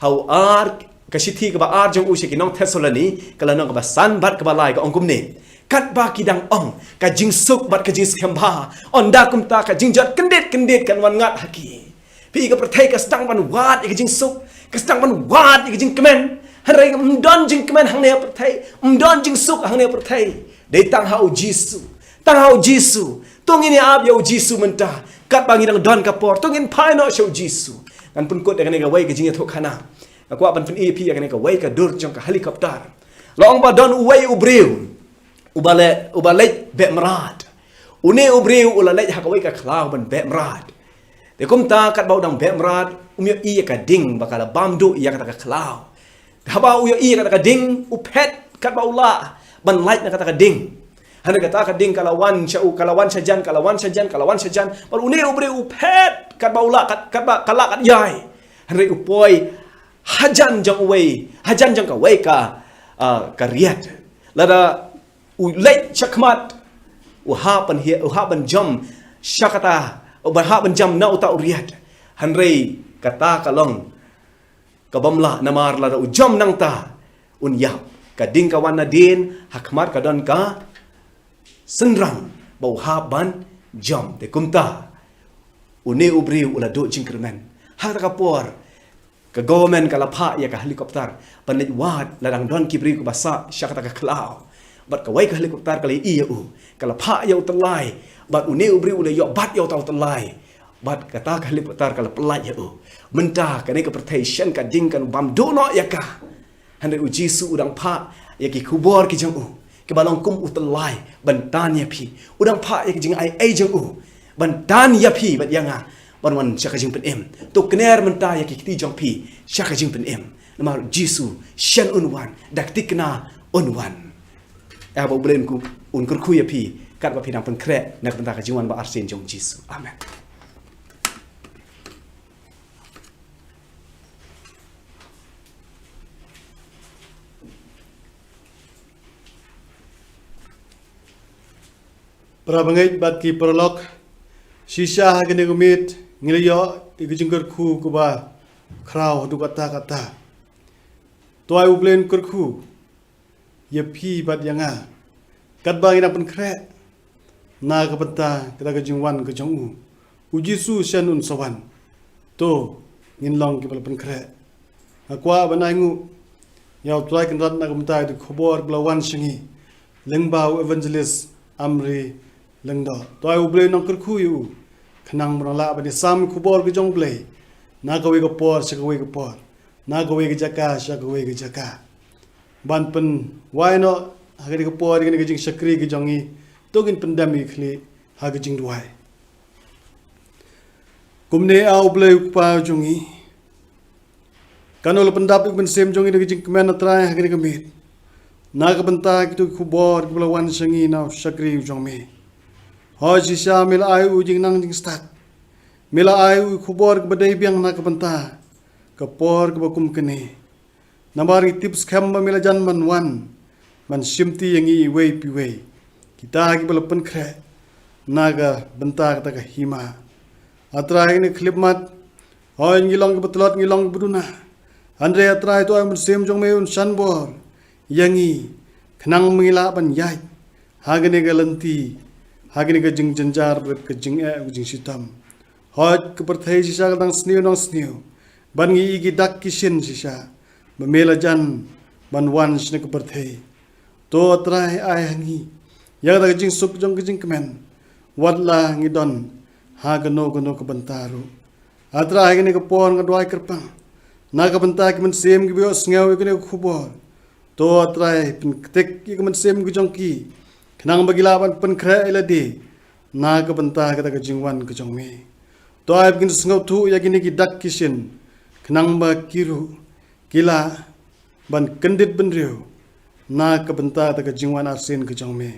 Ha u ar, ka shithi kaba ar jong u sha ki nong Thessaloni, ka lynnong kaba san bad kaba lai, ka ong kumne: Katba ki dang ong, ka jingsuk bad ka jingskhem bha, ynda kumta ka jingjot kyndit kyndit kan wan ngat ha ki. Phi, ka pyrthei ka sdang ban wad ïa ka jingsuk, ka sdang ban wad ïa ka jingkmen. Hynrei ym don jingkmen hangne ha pyrthei, ym don jingsuk hangne ha pyrthei. Dei tang ha U Jisu, tang ha U Jisu. To ngin ïa ap ïa U Jisu mynta, katba ngi dang don ka por, to ngin phai noh sha U Jisu. Ngan pynkut ïa kane kawei ka jingïathuhkhana. Nga kwah ban pyni ïa phi ïa kane kawei ka dur jong ka helicopter. La ong ba don uwei u briew uba le-, uba leit beh mrad. Une u briew u la leit ha kawei ka khlaw ban beh mrad. Te kumta katba u dang beh mrad, um ïohi ïa ka ding ba ka la bam duh ïa kata ka khlaw. Haba u ïohi ïa kata ka ding, u phet katba u lah ban lait na kata ka ding. Hynrei kata ka ding ka la wan sha u, ka la wan sha jan, ka la wan sha jan, ka la wan sha jan. Bad une u briew u phet katba u lah, kat-, katba ka lah kat ïai. Hynrei u poi hajan jong uwei, hajan jong kawei ka, ah, ka riat. Lada u leit shakhmat, u hap ban hi-, u hap ban jam sha kata, u ban hap ban jam na uta u riat. Hynrei kata ka long kaba ym lah, namar lada u jam nangta un ïap. Ka ding ka wan nadien, hakhmat ka don ka synrang ba u hap ban jam. Te kumta une u briew u la duh jingkyrmen. Ha kata ka por ka government ka la phah ïa ka helicopter ban leit wad lada dang don ki briew kiba sah sha kata ka khlaw. Bad kawei ka helicopter ka la ïohi ïa u, ka la phah ïa u tyllai. Bad une u briew u la ïoh bat ïa uta u tyllai. Bad kata ka helicopter ka la pyllait ïa u. Mynta kane ka pyrthei shen ka jingkyrkhu bam duh noh ïa ka. Hynrei u Jisu u dang phah ïa ki khubor ki jong u, kiba long kum u tyllai ban tan ïa phi. U dang phah ïa ki jingai ei jong u ban tan ïa phi bad ïa nga ban wan sha ka jingpynim. To kner mynta ïa ki kti jong phi sha ka jingpynim. Namar u Jisu shen un wan, da ka thikna un wan. Ïa ba U Blei un kyrkhu ïa phi katba phi dang pynkhreh na ka bynta ka jingwan ba arsien jong u Jisu. Amen. Para bangeit bad ki paralok, shisha ha kane ka miet ngi la ïoh ïa ka jingkyrkhu kaba khraw haduh katta katta. To ai U Blei un kyrkhu ïa phi bad ïa nga katba ngi dang pynkhreh na ka bynta kata ka jingwan ka jong u. U Jisu shen un sa wan. To ngin long kiba la pynkhreh. Nga kwah ban ai nguh ïa U Trai Kynrad na ka bynta ïa ki khubor kiba la wan sha ngi lyngba u Evangelist Amri Lyngdoh. To ai U Blei un kyrkhu ïa u khnang ba ngi lah ban ïasam ki khubor ki jong U Blei na kawei ka por sha kawei ka por, na kawei ka jaka sha kawei ka jaka. Ban pynwai noh ha kane ka por ïa kane ka jingshakri ka jong ngi, to ngin pyndem ïa ki khlieh ha ka jingduwai. Kumne A U Blei U Kpa jong ngi, kano la pyndap ïa ka mynsiem jong ngi da ka jingkmen A Trai ha kane ka miet na ka bynta kito ki khubor kiba la wan sha ngi na u shakri u jong me. Hooid shisha me la ai u jingnang jingstad, me la ai u khubor kiba dei biang na ka bynta ka por kaba kum kane. Namar ngi tip skhem ba me la jan ban wan ban shimti ïa ngi iwei pa iwei, kita kiba la pynkhreh na ka bynta kata ka hima. A Trai, ha kine ki khyllipmat, hooid ngi long kiba tlot, ngi long kiba duna, hynrei A Trai to ai u Mynsiem jong me un shan bor ïa ngi khnang ba ngi lah ban ïaid ha kane ka lynti, ha kane ka jingjynjar bad ka jingeh ka jingshitom. Hooid ka pyrthei shisha ka dang sniew dang sniew, bad ngi i ki dak ki shin shisha ba me la jan ban wan shane ka pyrthei. To A Trai ai ha ngi ïa kata ka jingsuk jong ka jingkmen, wat la ngi don ha kano kano ka bynta ruh. A Trai ha kane ka por nga duwai kyrpang na ka bynta ki mynsiem kiba ïohsngew ïa kane ka khubor. To A Trai pynktik ïa ka mynsiem ka jong ki khnang ba ki lah ban pynkhreh ïa lade na ka bynta kata ka jingwan ka jong me. To ai ba kin sngewthuh ïa kine ki dak ki shin khnang ba ki ruh ki lah ban kyndit bynriew na ka bynta kata ka jingwan arsien ka jong me.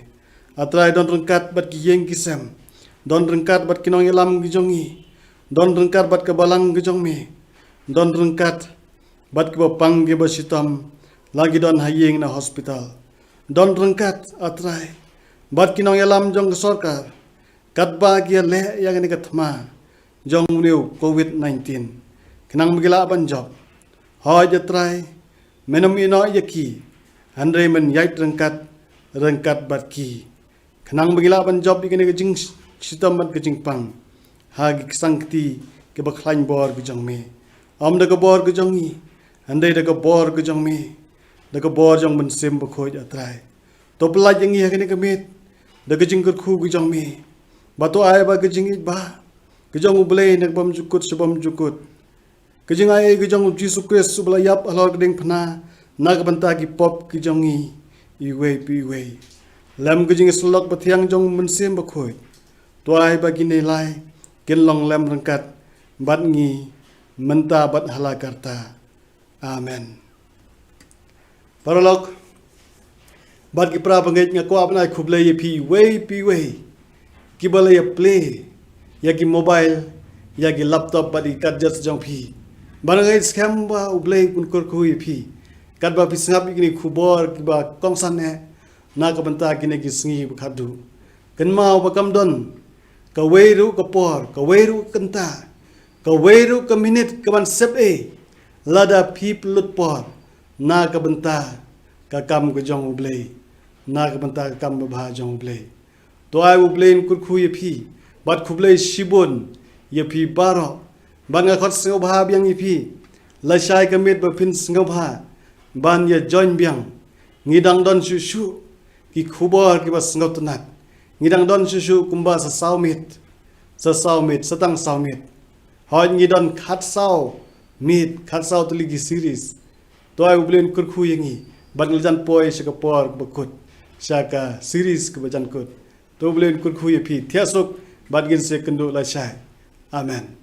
A Trai don ryngkat bad ki ïing ki sem, don ryngkat bad ki nongïalam ki jong ngi, don ryngkat bad ka balang ka jong me, don ryngkat bad kiba pang kiba shitom, la ki don ha ïing na hospital. Don ryngkat A Trai bad ki nongïalam jong ka sorkar katba ki ïaleh ïa kane ka thma jong une u covid nineteen khnang ba ki lah ban jop. Hooid A Trai, men ym ïehnoh ïa ki, hynrei men ïaid ryngkat ryngkat bad ki khnang ba ki lah ban jop ïa kane ka jingshitom bad ka jingpang ha ki ksang kti kiba khlaiñ bor ka jong me. Ym da ka bor ka jong ngi, hynrei da ka bor ka jong me, da ka bor jong u Mynsiem Bakhuid A Trai. To pyllait ïa ngi ha kane ka miet da ka jingkyrkhu ka jong me, bad to ai ba ka jingïeit ba ka jong U Blei na ka bymjukut sha bymjukut, ka jingai ei ka jong U Jisu Khrist uba la ïap halor ka diengphna na ka bynta ki pop ki jong ngi iwei pa iwei, lem ka jingïasyllok bathiang jong u Mynsiem Bakhuid, to ai ba kine lai kin long lem ryngkat bad ngi mynta bad hala karta. Amen. Paralok bad ki para bangeit, nga kwah ban ai khublei ïa phi iwei pa iwei kiba la ïa plie ïa ki mobile, ïa ki laptop bad ïa ki gadgets jong phi. Bad nga ngeit skhem ba U Blei un kyrkhu ïa phi katba phi sngap ïa kine ki khubor kiba kongsan eh na ka bynta kine ki sngi ba khatduh. Kynmaw ba kam don kawei ruh ka por, kawei ruh ka kynta, kawei ruh ka minit kaban sep ei lada phi pynlut por na ka bynta ka kam ka jong U Blei, na ka bynta ka kam babha jong U Blei. To ai U Blei un kyrkhu ïa phi bad khublei shibun ïa phi baroh. Bad nga khot sngewbha biang ïa phi lashai ka miet ba phin sngewbha ban ïa join biang. Ngi dang don shuh shuh ki khubor kiba sngewtynnat. Ngi dang don shuh shuh kumba sa saw miet, sa saw miet, sa tang saw miet. Hooid, ngi don khatsaw miet, khatsaw tylli ki series. To ai U Blei un kyrkhu ïa ngi bad ngi la jan poi sha ka por kaba kut, sha ka series kaba jan kut. To U Blei un kyrkhu ïa phi. Thiah suk bad ngin sa ïakynduh lashai. Amen.